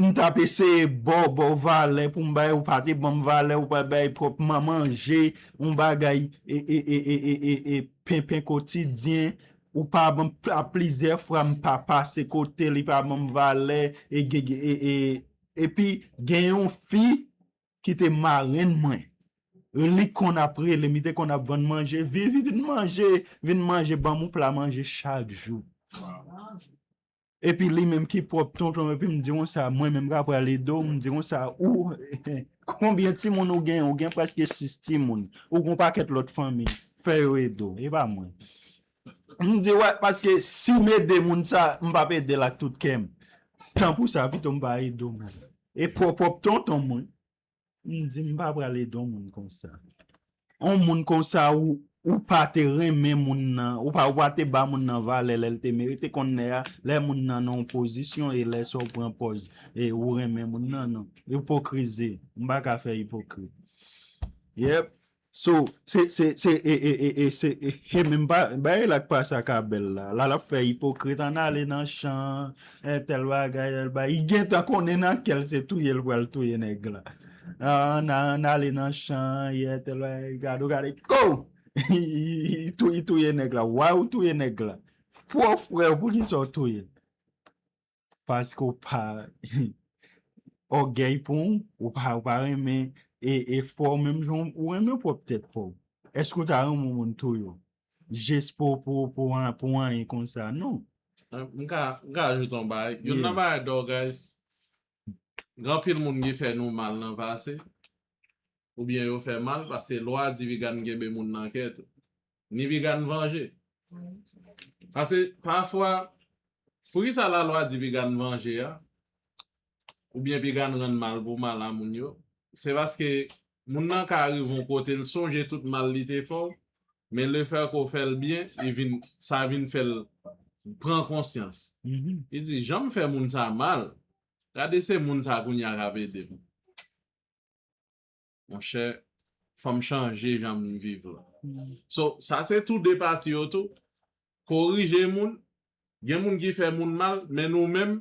m t ap eseye ba w, ba w valè pou m bay, ou pa te ban m valè, ou pa bay pwòp man-, manje, yon bagay, e, e, penpen kotidyen, ou pa ban m pl-, a plizyè fwa m pa pase kote li, pa ban m valè, e, ge-, ge-, e, e, epi gen yon fi ki te marenn mwen. Li konn ap rele m, li te konn ap vann manje. Vivi, vin manje, vin manje, ban m yon pla manje chak jou. Epi li menm ki pwòp tonton, epi m di konsa, mwen menm ka pral ede w, m di konsa, ou, konbyen timoun ou gen? Ou gen prèske sis timoun. Ou gen yon pakèt lòt fanmi. Fè yo ede w, e pa mwen. M di, wè, paske si m ede moun sa, m p ap ede l ak tout kè m. Tan pou sa, pito m pa ede w menm. E pwòp, pwòp tonton mwen. M di, m pa pral ede yon moun konsa. Yon moun konsa, ou, ou pa te renmen moun nan, ou pa, ou pa te ba moun nan valè lè l te merite. Konnè a, lè moun nan nan yon pozisyon, e lè sa w pran pòz, e ou renmen moun nan, non. Ipokrizi, m pa ka fè ipokrit. Yep. So, se, se, se, e, e, e, e, se, e, e menm pa, bagay la k pase ak Abèl la. La, l ap fè ipokrit, ann ale nan chan, e, tèl bagay, tèl bagay. Li gentan konnen nan kè l se touye l pral touye nèg la. Ann, ann ale nan chan, yè, tèl bagay, gade, gade, ko! Li, li, li tou-, li touye nèg la. Why ou touye nèg la? Pwòp frè w, poukisa w touye l? Paske w pa ògèy pou w, ou pa, ou pa renmen e, efò w menm jan w renmen pwòp tèt pa w. Èske w ta renmen yon moun touye w? Jis pou, pou, pou, an- pou anyen konsa? Non. M ka, m ka ajoute yon bagay. Youn nan bagay dò, guys, gen anpil moun ki fè nou mal nan pase, oubyen yo fè mal, paske lwa di piga n kenbe moun nan kè tou. Ni piga n vanje. Paske, pafwa, poukisa lalwa di piga n vanje a? Oubyen piga n rann mal pou mal a moun yo? Se paske moun nan ka rive yon kote, l sonje tout mal li te fè w, men lefètke w fè l byen, li vin, sa vin fè l pran konsyans. Li di, jan m fè moun sa mal, gade se moun sa kounye a k ap ede m. Monchè, fò m chanje jan m viv la. So, sa se tou de pati yo tou. Korije moun, gen moun ki fè moun mal, men nou menm,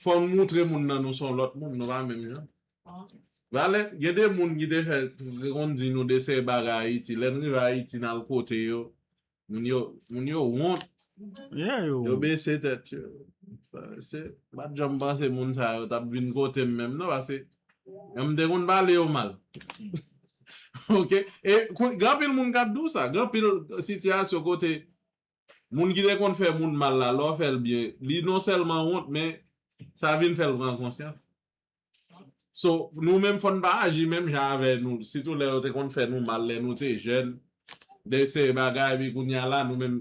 fò n moutre moun nan nou se yon lòt moun, nou pa menm jan. Valè, gen de moun ki te fè, te konn di nou de seri bagay Ayiti. Lè n rive Ayiti, n al kote yo, moun yo, moun yo wont. Yo bese tèt yo. Sa, se, m pa t janm panse moun sa yo t ap vin kote m menm, non, paske m te konn pale yo mal. Ok? E kou- gen anpil moun k ap di w sa. Gen anpil sitiyasyon kote moun ki te konn fè moun mal la, lè w fè l byen, li non sèlman wont, men sa vin fè l pran konsyans. So, nou menm, fò n pa aji menm jan avè nou. Sitou lè yo te konn fè nou mal, lè nou te jèn, de seri bagay, epi kounye a la, nou menm,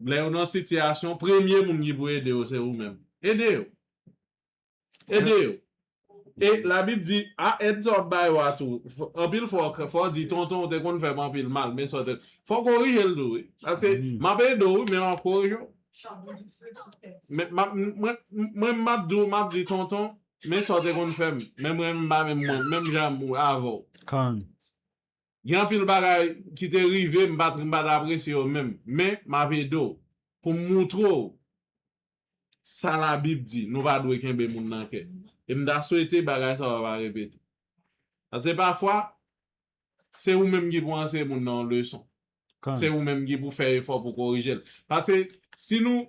lè yo nan sitiyasyon, premye moun ki pou ede yo, se ou menm. Ede yo. Ede yo. E Labib di, a èd sa w ap ba yo a tou. F- Anpil fwa, w k- fò w di, tonton, w te konn fè m anpil mal, men sa w te. Fò w korije l tou, wi. Paske, m ap ede w, wi, men m ap korije w. Men, m ap- m- mwen, m- mwen, m ap di w, m ap di, tonton, men sa w te konn fè m. Men mwen, m pa menm mwen, menm jan m avè w. Kan. Gen anpil bagay ki te rive, m pa t- m pa t apresye yo menm. Men, m ap ede w. Pou m moutre w sa Labib di, nou pa dwe kenbe moun nan kè. E m ta swete bagay sa yo pa repete. Paske pafwa, se ou menm ki pou anseye moun nan yon leson. Se ou menm ki pou fè efò pou korije l. Paske si nou,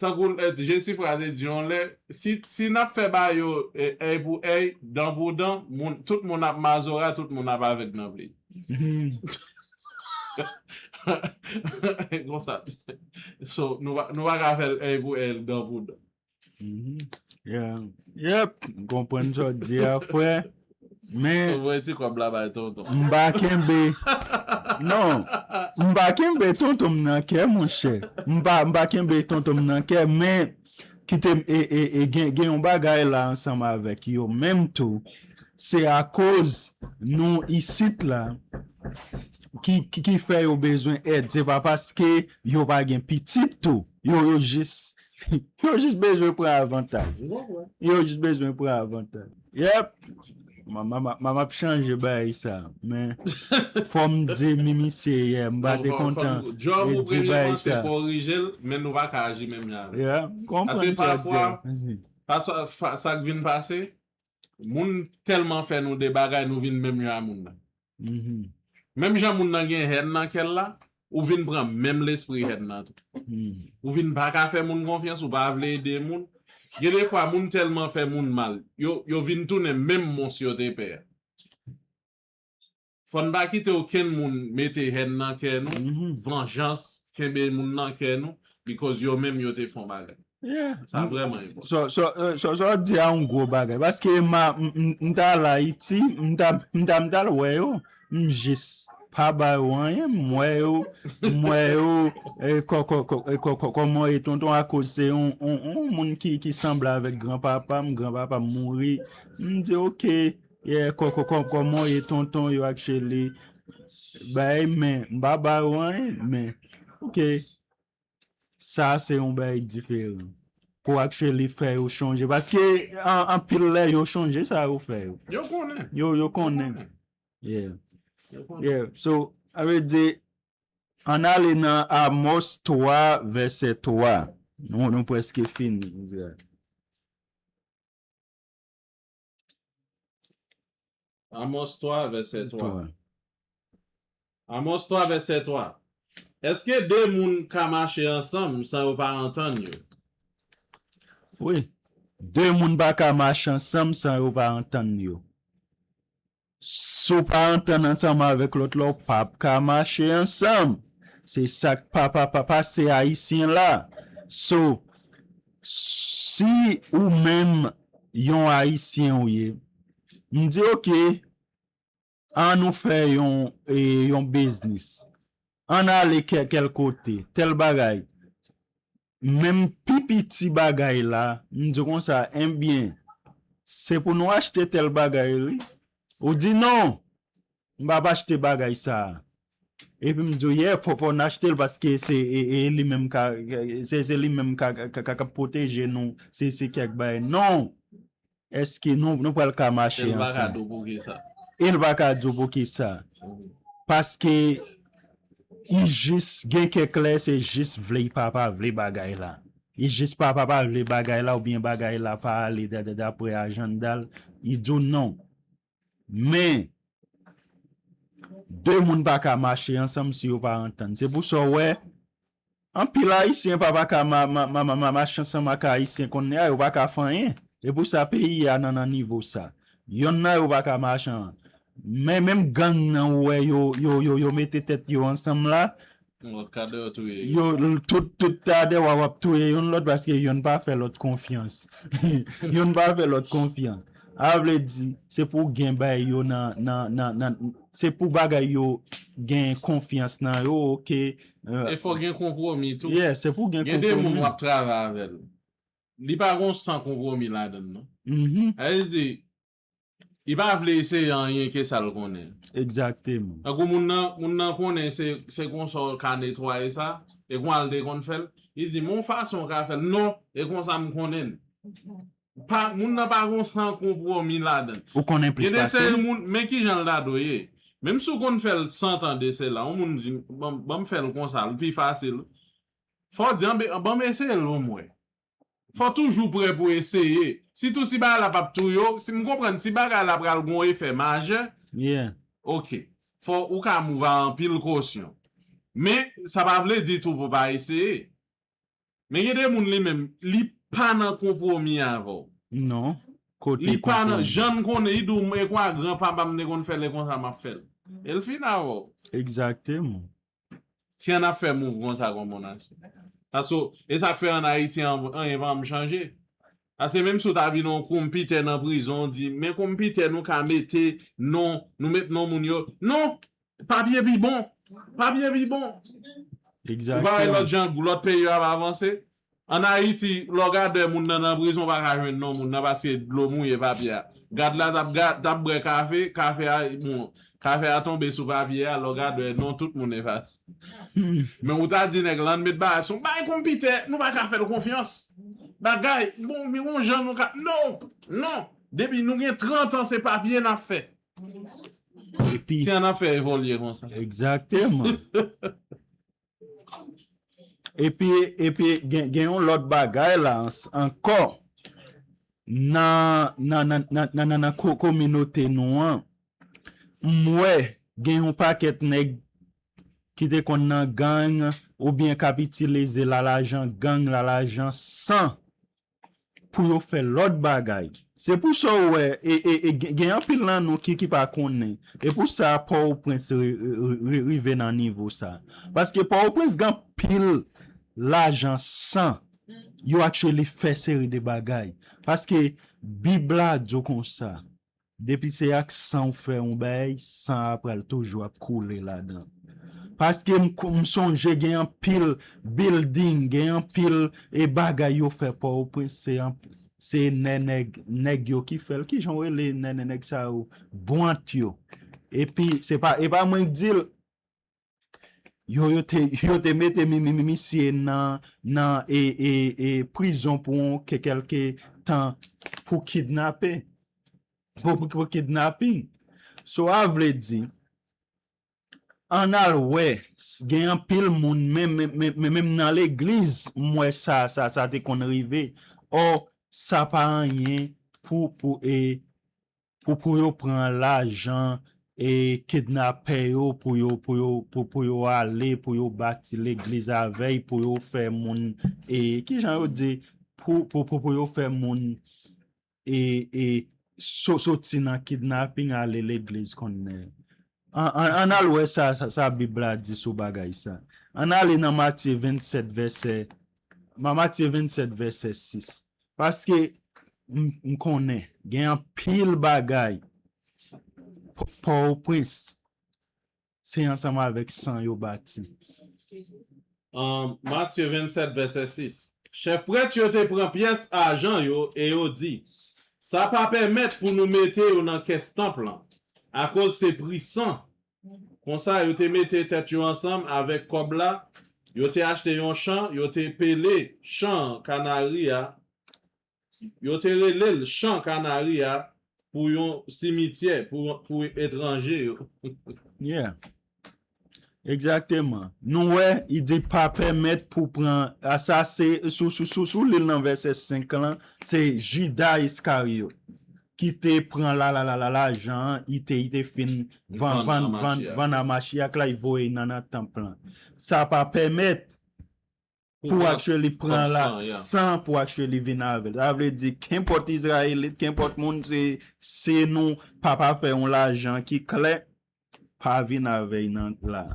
tankou eh, Jesifra te di yon lè, si, si n ap fè ba yo eh, èy pou èy, dan pou dan, moun, tout moun ap mazora, tout moun ap avèg nan peyi. Konsa. So, nou pa, nou pa ka fè l èy pou èy, dan pou dan. Yeah. Yep, m konprann sa w di a, frè. Men, Ou voye ti kòb la bay tonton. M pa kenbe. Non, m pa kenbe tonton m nan kè, monchè. M pa, m pa kenbe tonton m nan kè, men kite m, e, e, e gen, gen yon bagay la ansanm avèk yo menm tou. Se akoz nou isit la ki, ki, ki fè yo bezwen èd. Se pa paske yo pa gen pitit tou. Yo, yo jis, yo jis bezwen pran avantaj. Yo jis bezwen pran avantaj. Yep. Mama, mama, mama ap chanje bagay sa. Men, fò m di Mimi se yè, m pa te kontan. Di bagay sa. Korije l, men nou pa ka aji menm jan avè l. Yeah, m konprann sa w di a. Paske sa k vin pase, moun tèlman fè nou de bagay, nou vin menm jan a moun nan. Menm jan moun nan gen hèn nan kè l la, ou vin pran menm lespri hèn nan tou. Ou vin pa ka fè moun konfyans, ou pa vle ede moun. Gen de fwa, moun tèlman fè moun mal, yo, yo vin tounen menm mons yo te pè a. Fò n pa kite okenn moun mete hèn nan kè nou, vanjans, kenbe moun nan kè nou, because yo menm yo te fè yon bagay. Sa vrèman enpòtan. Sa w di a yon gwo bagay. Paske m ta al Ayiti, m ta al wè yo, m jis pa ba yo anyen, m wè yo, m wè yo, kòman w ye tonton, akoz se yon moun ki sanble avèk granpapa m, granpapa m mouri. M di, oke, kòman w ye tonton, yo actually bay, men m pa ba yo anyen, men, oke. Sa se yon bagay diferan. Pou actually fè yo chonje. Paske anpil lè yo chonje sa yo fè yo. Yo konnen. Yo, yo konnen. Yeah. Yeah, so, sa vle di, ann ale nan Amos twa, vèsè twa. Nou, nou prèske fini. Amos twa, vèsè twa. Amos twa, vèsè twa. Èske de moun ka mache ansanm san yo pa antann yo? Wi. De moun pa ka mache ansanm san yo pa antann yo. Si w pa antann ansanm avèk lòt la, w p ap ka mache ansanm. Se sa k pa pa pa pase Ayisyen la. So, si ou menm yon Ayisyen ou ye, m di, "Oke, an nou fè yon, e, yon biznis. An ale kè, kèl kote, tèl bagay." Menm pi piti bagay la, m di konsa, "Enbyen, se pou nou achte tèl bagay, wi." Ou di, "Non, m p ap achte bagay sa a." Epi m di, "Yeah, fò, fò n achte l paske se e, e li menm ka, se, se li menm ka, ka, ka, ka pwoteje nou, se, se kèk bagay." Non! Èske nou, nou pral ka mache ansanm? E l pa ka di w poukisa. E l pa ka di w poukisa. Paske li jis gen kèk lè, se jis vle, li pa, pa vle bagay la. Li jis pa, pa, pa vle bagay la, oubyen bagay la pa ale da, da, daprè ajanda l, li di w non. Men, de moun pa ka mache ansanm si yo pa antann. Se pou sa w wè, anpil Ayisyen pa, pa ka ma, ma, ma, ma, ma, mache ansanm ak Ayisyen kounye a, yo pa ka fè anyen. E pou sa peyi a nan, nan nivo sa. Yonn nan yo pa ka mache an. Men menm gang nan ou wè yo, yo, yo, yo mete tèt yo ansanm la, Yon lòt ka dèyè touye yo. Tout, tout ta dèyè w ap touye youn lòt paske youn pa fè lòt konfyans. Youn pa fè lòt konfyans. A vle di, se pou gen bay yo nan, nan, nan, nan, se pou bagay yo gen konfyans nan yo, oke. E fò gen konpwomi tou. Yeah, se pou gen Gen de moun konpwomi. W ap travay avè l. Li pa gon san konpwomi ladan l, non. Mhm. Sa vle di, li pa vle eseye anyen ke sa l konnen. Egzakteman. Tankou moun nan, moun nan konnen se, se konsa w ka netwaye sa, e kon al te konn fè l, li di, "Mon fason w ka fè l." Non, e konsa m konnen l. Pa, moun nan pa gon san konpwomi ladan l. Ou konnen plis Gen de pase seri l. Moun, men ki jan l ta dwe ye. Menm si w konn fè l san tan de sela, yon moun di, "Ban, ban m fè l konsa, l pi fasil." Fò w di, "Anbe, ban m eseye l pou m wè." Fò w toujou prè pou eseye. Sitou si bagay la p ap touye w, si m konprann, si bagay la pral gon efè majè, Yeah. oke. Fò ou ka move a anpil kosyon. Men, sa pa vle di tou pou pa eseye. Men gen de moun li menm, li pa nan konpwomi avè w. Non. Kote Li pa nan, konpwomi. Jan m konnen, li di w, "E kwa granpapa m te konn fè l, e konsa m ap fè l." E l fin avè w. Egzakteman. Ki an ap fè move konsa kon moun achte. Paske, e sa k fè ann Ayiti, an- anyen pa janm chanje. Paske menm si w ta vin yon konpitè nan prizon, w di, "Men konpitè nou ka mete non, nou met non moun yo." Non! Papye pi bon! Papye pi bon! Ou pa wè lòt Egzakteman. jan lòt peyi yo ap avanse? Ann Ayiti, lè w gade moun nan nan prizon, w pa ka jwenn non moun nan paske dlo mouye papye a. Gad la t ap ga- t ap bwè kafe, kafe a, bon, kafe a tonbe sou papye a, lè w gade non tout moun efase. Men ou ta di nèg lan met bagay sou bay konpitè, nou pa ka fè l konfyans. Bagay, bon, men yon jan nou ka, non, non. Depi nou gen trant an, se papye n ap fè. Epi, Ki an ap fè evolye konsa. Egzakteman. Epi, epi gen, gen yon lòt bagay la ans- ankò nan, nan, nan, nan, nan, nan, nan ko- kominote nou an. M wè gen yon pakèt nèg ki te konn nan gang oubyen k ap itilize lalajan gang, lalajan san pou yo fè lòt bagay. Se pou sa w wè, e, e, e, gen gen anpil nan nou ki, ki pa konnen. E pou sa Pòtoprens ri- ri- ri- rive nan nivo sa. Paske Pòtoprens gen anpil lajan san yo actually fè seri de bagay. Paske Bib la di w konsa, depi se ak san w fè yon bagay, san a pral toujou ap koule ladan. Paske m, kou- m sonje gen anpil building, gen anpil e bagay yo fè Pòtoprens, se an- se nè nèg, nèg yo ki fè l. Kijan w rele nè nè nèg sa yo? Bwant yo. Epi, se pa, e pa mwen k di l. Yo, yo te, yo te mete mi- mi- mi- misye nan, nan e, e, e prizon pou yon ke- kèlke tan pou kidnape. Pou, pou, pou kidnaping. So, a vle di, ann al wè, gen anpil moun, menm, menm, menm, menm nan legliz, m wè sa, sa, sa te konn rive. Ò, sa pa anyen pou, pou, e, pou, pou yo pran lajan e kidnapè yo, pou yo, pou yo, pou, pou yo ale, pou yo bati legliz avè y, pou yo fè moun, e, kijan yo di, pou, pou, pou, pou yo fè moun, e, e, so-, soti nan kidnaping ale legliz konnen. An, an, ann al wè sa, sa, sa Bib la di sou bagay sa. Ann ale nan Matye vennsèt vèsè, Ma-, Matye vennsèt vèsè sis. Paske m, m konnen gen anpil bagay P-, Pòtoprens, se ansanm avèk san yo bati. An Matye vennsèt vèsè sis, chèf prèt yo te pran pyès ajan yo e yo di, sa pa pèmèt pou nou mete yo nan kès tanp lan, akoz se pri san. Konsa, yo te mete tèt yo ansanm avèk kòb la, yo te achte yon chan, yo te pele chan kanari a, yo te rele l chan kanari a pou yon simityè pou, pou etranje yo. Yeah. Egzakteman. Nou wè, li di pa pèmèt pou pran, a sa se, sou, sou, sou, sou li nan vèsè senk lan, se Jida Iskaryot ki te pran la, la, la, la, lajan an, li te, li te fin vann, vann, vann, vann a Machiyach la, li voye nan, nan tanp lan. Sa pa pèmèt pou actually pran la san pou actually vin avè l. Sa vle di, kenpòt Izrayelit, kenpòt moun, se, se nou pa, pa fè yon lajan ki klè, pa vin avè y nan la.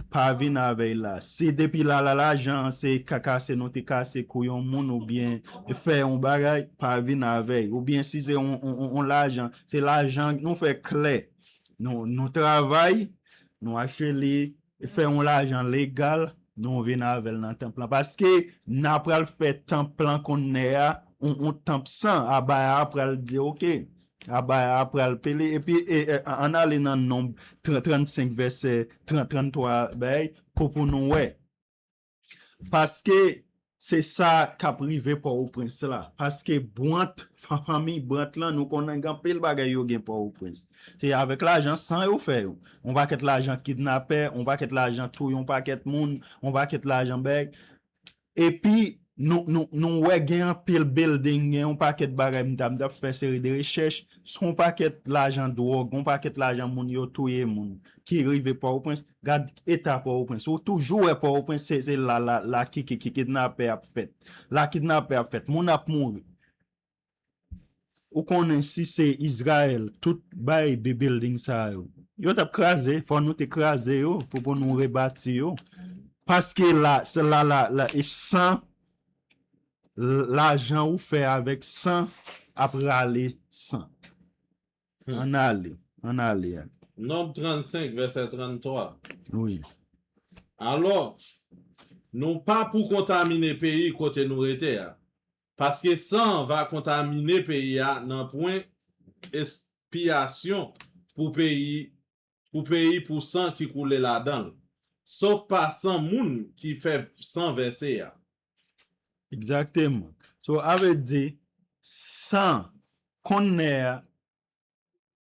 Pa vin avè y la. Si depi la, la, lajan an se kase nou te kase kou yon moun oubyen fè yon bagay, pa vin avè y. Oubyen si se yon, yon, yon, yon lajan, se lajan nou fè klè. Nou, nou travay, nou actually fè yon lajan legal, nou vin avè l nan tanp lan. Paske n a pral fè tanp lan kounye a, yon, yon tanp san, Abaya a pral di, oke, Abaya a pral pele, epi e, e, ann ale nan Nonb trant, trannsenk vèsè trant, tranntwa, bay, pou, pou nou wè. Paske se sa k ap rive Pòtoprens la. Paske Brant, fa-, fanmi Brant lan, nou konnen gen anpil bagay yo gen Pòtoprens. Se avèk lajan san yo fè yo. Yon pakèt lajan kidnapè, yon pakèt lajan touye yon pakèt moun, yon pakèt lajan bèg. Epi, nou, nou, nou wè gen anpil building, gen yon pakèt bagay m t ap, m t ap fè seri de rechèch, se yon pakèt lajan dwòg, yon pakèt lajan moun yo touye moun, ki rive Pòtoprens, gad eta Pòtoprens. Ou toujou wè Pòtoprens, se, se la, la, la ki, ki, ki kidnapè ap fèt. La kidnapè ap fèt. Moun ap mouri. Ou konnen si se Izrayèl, tout bay de building sa yo. Yo t ap kraze, fò nou te kraze yo, pou, pou nou rebati yo. Paske la, se la, la, la, e san, l-, lajan ou fè avèk san ap rale san. Ann ale, ann ale. Nonb trannsenk, vèsè tranntwa. Wi. Alò, nou pa pou kontamine peyi kote nou rete a, paske san an va kontamine peyi a, nan pwen ekspyasyon pou peyi, pou peyi pou san ki koule ladan l, sof pa san moun ki fè san vèse a. Egzakteman. So, a vle di, san, kounye a,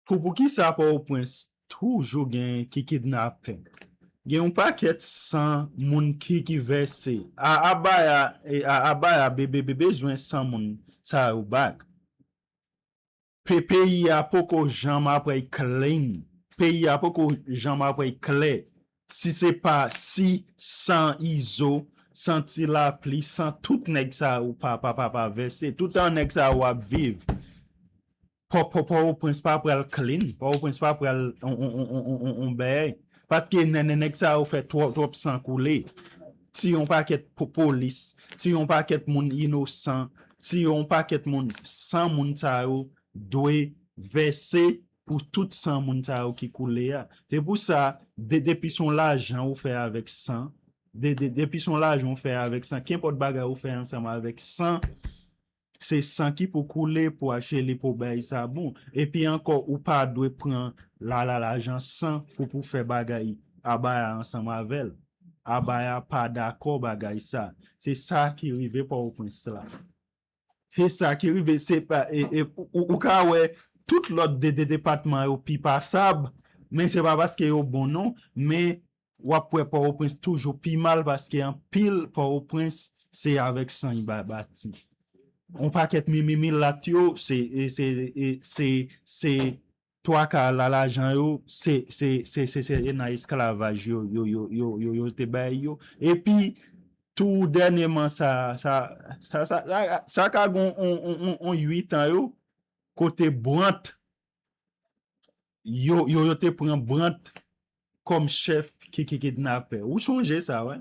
pou, poukisa Pòtoprens toujou gen ki kidnapè? Gen yon pakèt san moun ki, ki vèse. A, Abaya, e, a, Abaya be, be, be, bezwen san moun sa yo back. Pe-, peyi a poko janm apre clean. Peyi a poko janm apre klè. Si se pa si san Izo, san Ti Lapli, san tout nèg sa yo pa, pa, pa, pa vèse. Toutan nèg sa yo ap viv. Pò, Pò, Pòtoprens pa pral clean. Pòtoprens pa pral on, on, on, on, on, on, on bèy. Paske nè-, nè-, nèg sa yo fè twòp, twòp san koule. Tiye yon pakèt po-, polis, tiye yon pakèt moun inosan, tiye yon pakèt moun, san moun sa yo dwe vèse pou tout san moun sa yo ki koule a. Se pou sa, de-, depi se yon lajan ou fè avèk san, de-, de-, depi se yon lajan ou fè avèk san, kenpòt bagay ou fè ansanm avèk san, se san ki pou koule pou achte li pou bay sa bon. Epi ankò, ou pa dwe pran la, la, lajan san pou, pou fè bagay Abaya ansanm avè l. Abaya pa dakò bagay sa. Se sa ki rive Pòtoprens la. Se sa ki rive, se pa, e, e, ou, ou ka wè tout lòt de, de depatman yo pi pasab, Men se pa paske yo bon non, men w ap wè Pòtoprens toujou pi mal paske anpil Pòtoprens se avèk san y ba- bati. On pakèt mi- mi- milat yo, se e, se e, se se twa ka la lajan yo, se se se se se e nan esklavaj yo yo yo yo yo yo te bay yo. Epi tou dènyèman sa sa sa sa sa, sa ka gon on on on on uit an yo kote Brandt yo yo yo te pran Brandt kòm chèf ki ki kidnapè. Ou sonje sa, wè?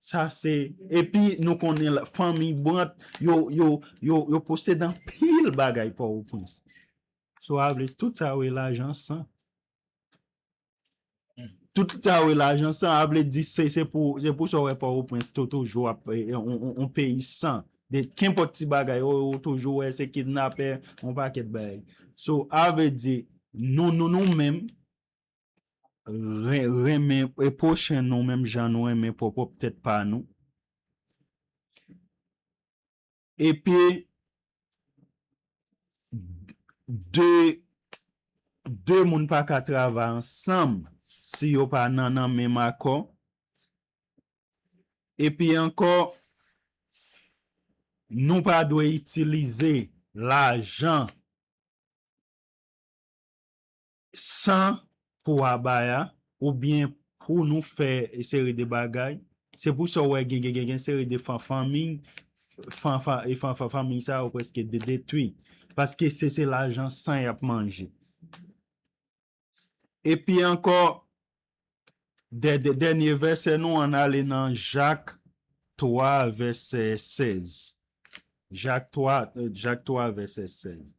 Sa se epi nou konnen la- fanmi Brandt yo yo yo yo posede anpil bagay Pòtoprens. So a vle tout sa yo e lajan san. Tout sa yo e lajan san a vle di se se pou se pou sa w wè Pòtoprens to toujou ap e, e, on, on, on peyi san de kenpòt ti bagay ou ou toujou wè se kidnapè on pakèt bagay. So a vle di nou nou nou menm ren- renmen e pwochen nou menm jan nou renmen pwòp pwòp tèt pa nou. Epi de de moun pa ka travay ansanm si yo pa nan nan menm akò. Epi ankò nou pa dwe itilize lajan san pou abaya oubyen pou nou fè seri de bagay. Se pou sa w wè gen gen gen gen seri de fan fanmiy fan fan e fan fan fanmiy sa yo prèske de detwi paske se se lajan san y ap manje. Epi ankò dè- dè- dènye vèsè nou ann ale nan Jak twa vèsè sèz. Jak twa, Jak twa vèsè sèz.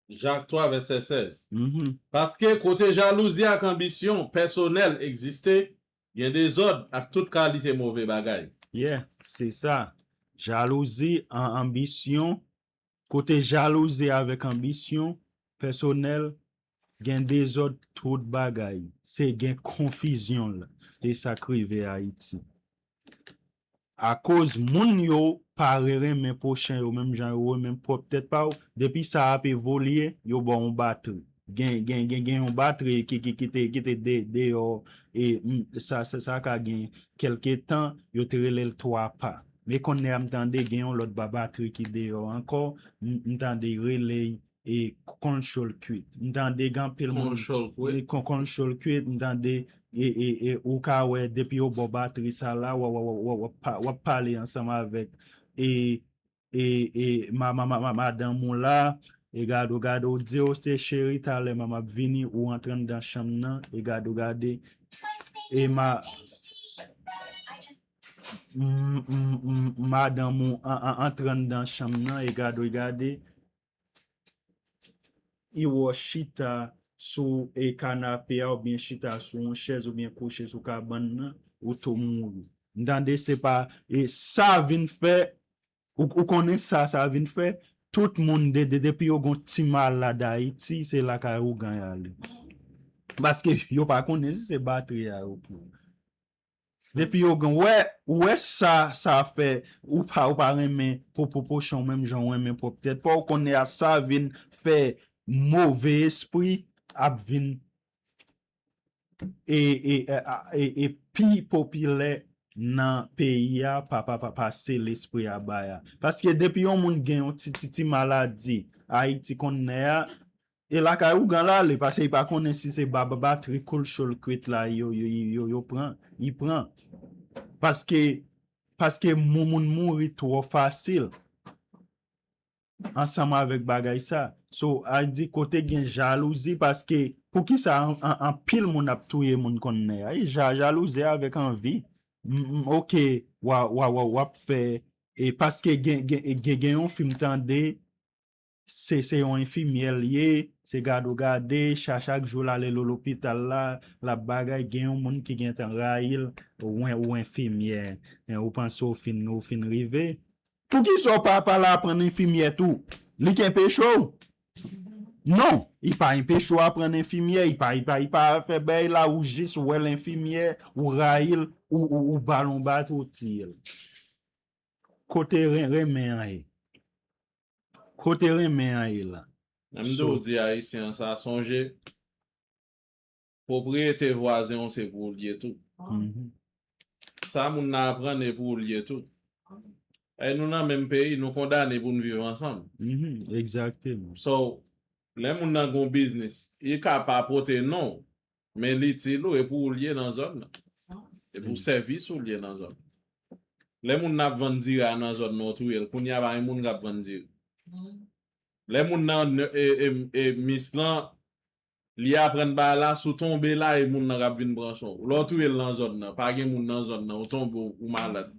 Jak twa vèsè sèz. Mhm. Paske kote jalouzi ak anbisyon pèsonèl egziste, gen dezòd ak tout kalite move bagay. Yeah, se sa. Jalouzi, an- anbisyon, kote jalouzi avèk anbisyon pèsonèl, gen dezòd tout bagay. Se gen konfizyon la. E sa k rive Ayiti. Akoz moun yo pa re renmen pwochen yo menm jan yo renmen pwòp tèt pa yo, depi sa ap evolye, yo ba w yon batri. Gen gen gen gen yon batri ki ki ki te ki te de deyò e m- sa sa sa ka gen kèlke tan, yo te rele l twa pa. Men kounye a m tande gen yon lòt ba batri ki deyò ankò, m m tande y rele y e konchol kwit. M tande gen anpil moun Konchol kwit. e kon- konchol kwit, m tande e e e ou ka wè depi yo ba w batri sa la w w w w w w ap pa- w ap pale ansanm avèk e e e ma ma ma ma madanm ou la e gade w gade w di w se cheri talè m ap vini ou antre anndan chanm nan e gade w gade e ma m- m- m- madanm ou an- an- antre anndan chanm nan e gade w gade e wè w chita sou e kanape a oubyen chita sou yon chèz oubyen kouche sou kabann nan ou tou mouri. M tande se pa e sa vin fè ou, ou konnen sa sa vin fè tout moun de, de, depi yo gon ti malad Ayiti se lakay ougan y ale. Paske yo pa konnen si se batri a yo pran. Depi yo gen wè ou wè sa sa fè ou pa ou pa renmen pou pou pwochen w menm jan w renmen pwòp tèt pa w konnen a sa vin fè move espri ap vin e e e e e pi popilè nan peyi a pa pa pa pase lespri a bay a. Paske depi yon moun gen yon ti ti ti maladi Ayiti konn nè a e lakay ougan l ale paske li pa konnen si se ba ba batri koul cho l kwit la yo yo yo yo pran li pran paske paske moun moun mouri twò fasil ansanm avèk bagay sa so a di kote gen jalouzi paske poukisa anpil moun ap touye moun konn nè a e ja jalouzi avèk anvi m- m- ok w a w a w a w ap fè e paske gen gen gen gen yon fi m tande se se yon enfimyè l ye se gade w gade cha chak jou l ale lo lopital la l ap bagay gen yon moun ki gentan rayi l ou en- ou enfimyè en ou panse w fin ou fin rive poukisa w pa pale aprann enfimyè tou li k enpeche w non li pa enpeche w aprann enfimyè li pa li pa li pa fè bèy la ou jis wè l enfimyè ou rayi l ou ou ou ba l yon bat ou tiye l kote ren- renmen an ye kote renmen an ye la Menm de w di ayisyen an sa sonje pwopriyete vwazen w se pou ou l ye tou. Mhm. Sa moun nan aprann e pou ou l ye tou. E nou nan menm peyi, nou kondane pou n viv ansanm. Mhm. Egzakteman. So, lè moun nan gon biznis, li ka pa pote non, men li itil ou e pou ou l ye nan zòn nan. E pou sèvis ou l ye nan zòn. Lè moun nan ap vann diri a nan zòn nan, ou touye l, kounye a pa gen moun k ap vann diri. Lè moun nan e, e, e, mis lan, li aprann bagay la, si w tonbe la, e moun nan k ap vin pran swen w. Lè w touye l nan zòn nan, pa gen moun nan zòn nan, ou tonbe, ou, ou malad.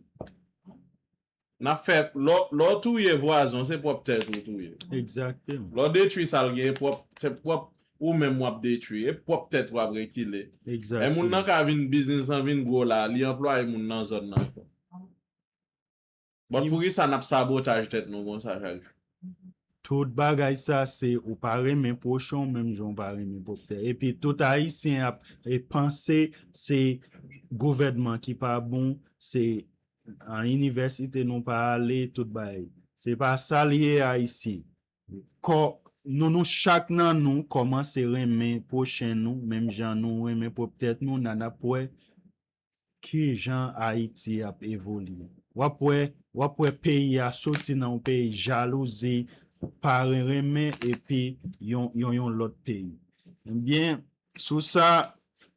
N ap fè, lè w- lè w touye vwazen w, se pwòp tèt ou touye. Egzakteman. Lè w detwi sa l gen, e pwòp tèt, pwòp ou menm w ap detwi, e pwòp tèt w ap rekile. E moun nan Egzakteman. Ka vin biznis lan vin gwo la, li anplwaye moun nan zòn nan ankò. Bon, poukisa n ap sabotaj tèt nou konsa chak jou? Tout bagay sa se ou pa renmen pwochen w menm jan w pa renmen pwòp tèt. Epi tout Ayisyen ap e panse se gouvènman ki pa bon, se an inivèsite nou pa ale, tout bagay. Se pa sa l ye Ayisyen. Kò nou nou chak nan nou kòmanse renmen pwochen nou, menm jan nou renmen pwòp tèt nou, nan ap wè ki jan Ayiti ap evolye. W ap wè, w ap wè peyi a soti nan yon peyi jalouzi, pa renmen epi yon yon yon lòt peyi. Ebyen, sou sa,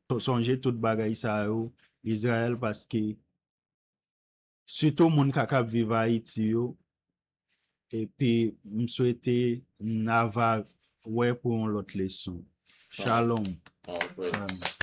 so- sonje tout bagay sa yo, Izrayèl, paske sitou moun k ap viv Ayiti yo, epi m swete n ava wè pou yon lòt leson. Shalom. All praise. Amen.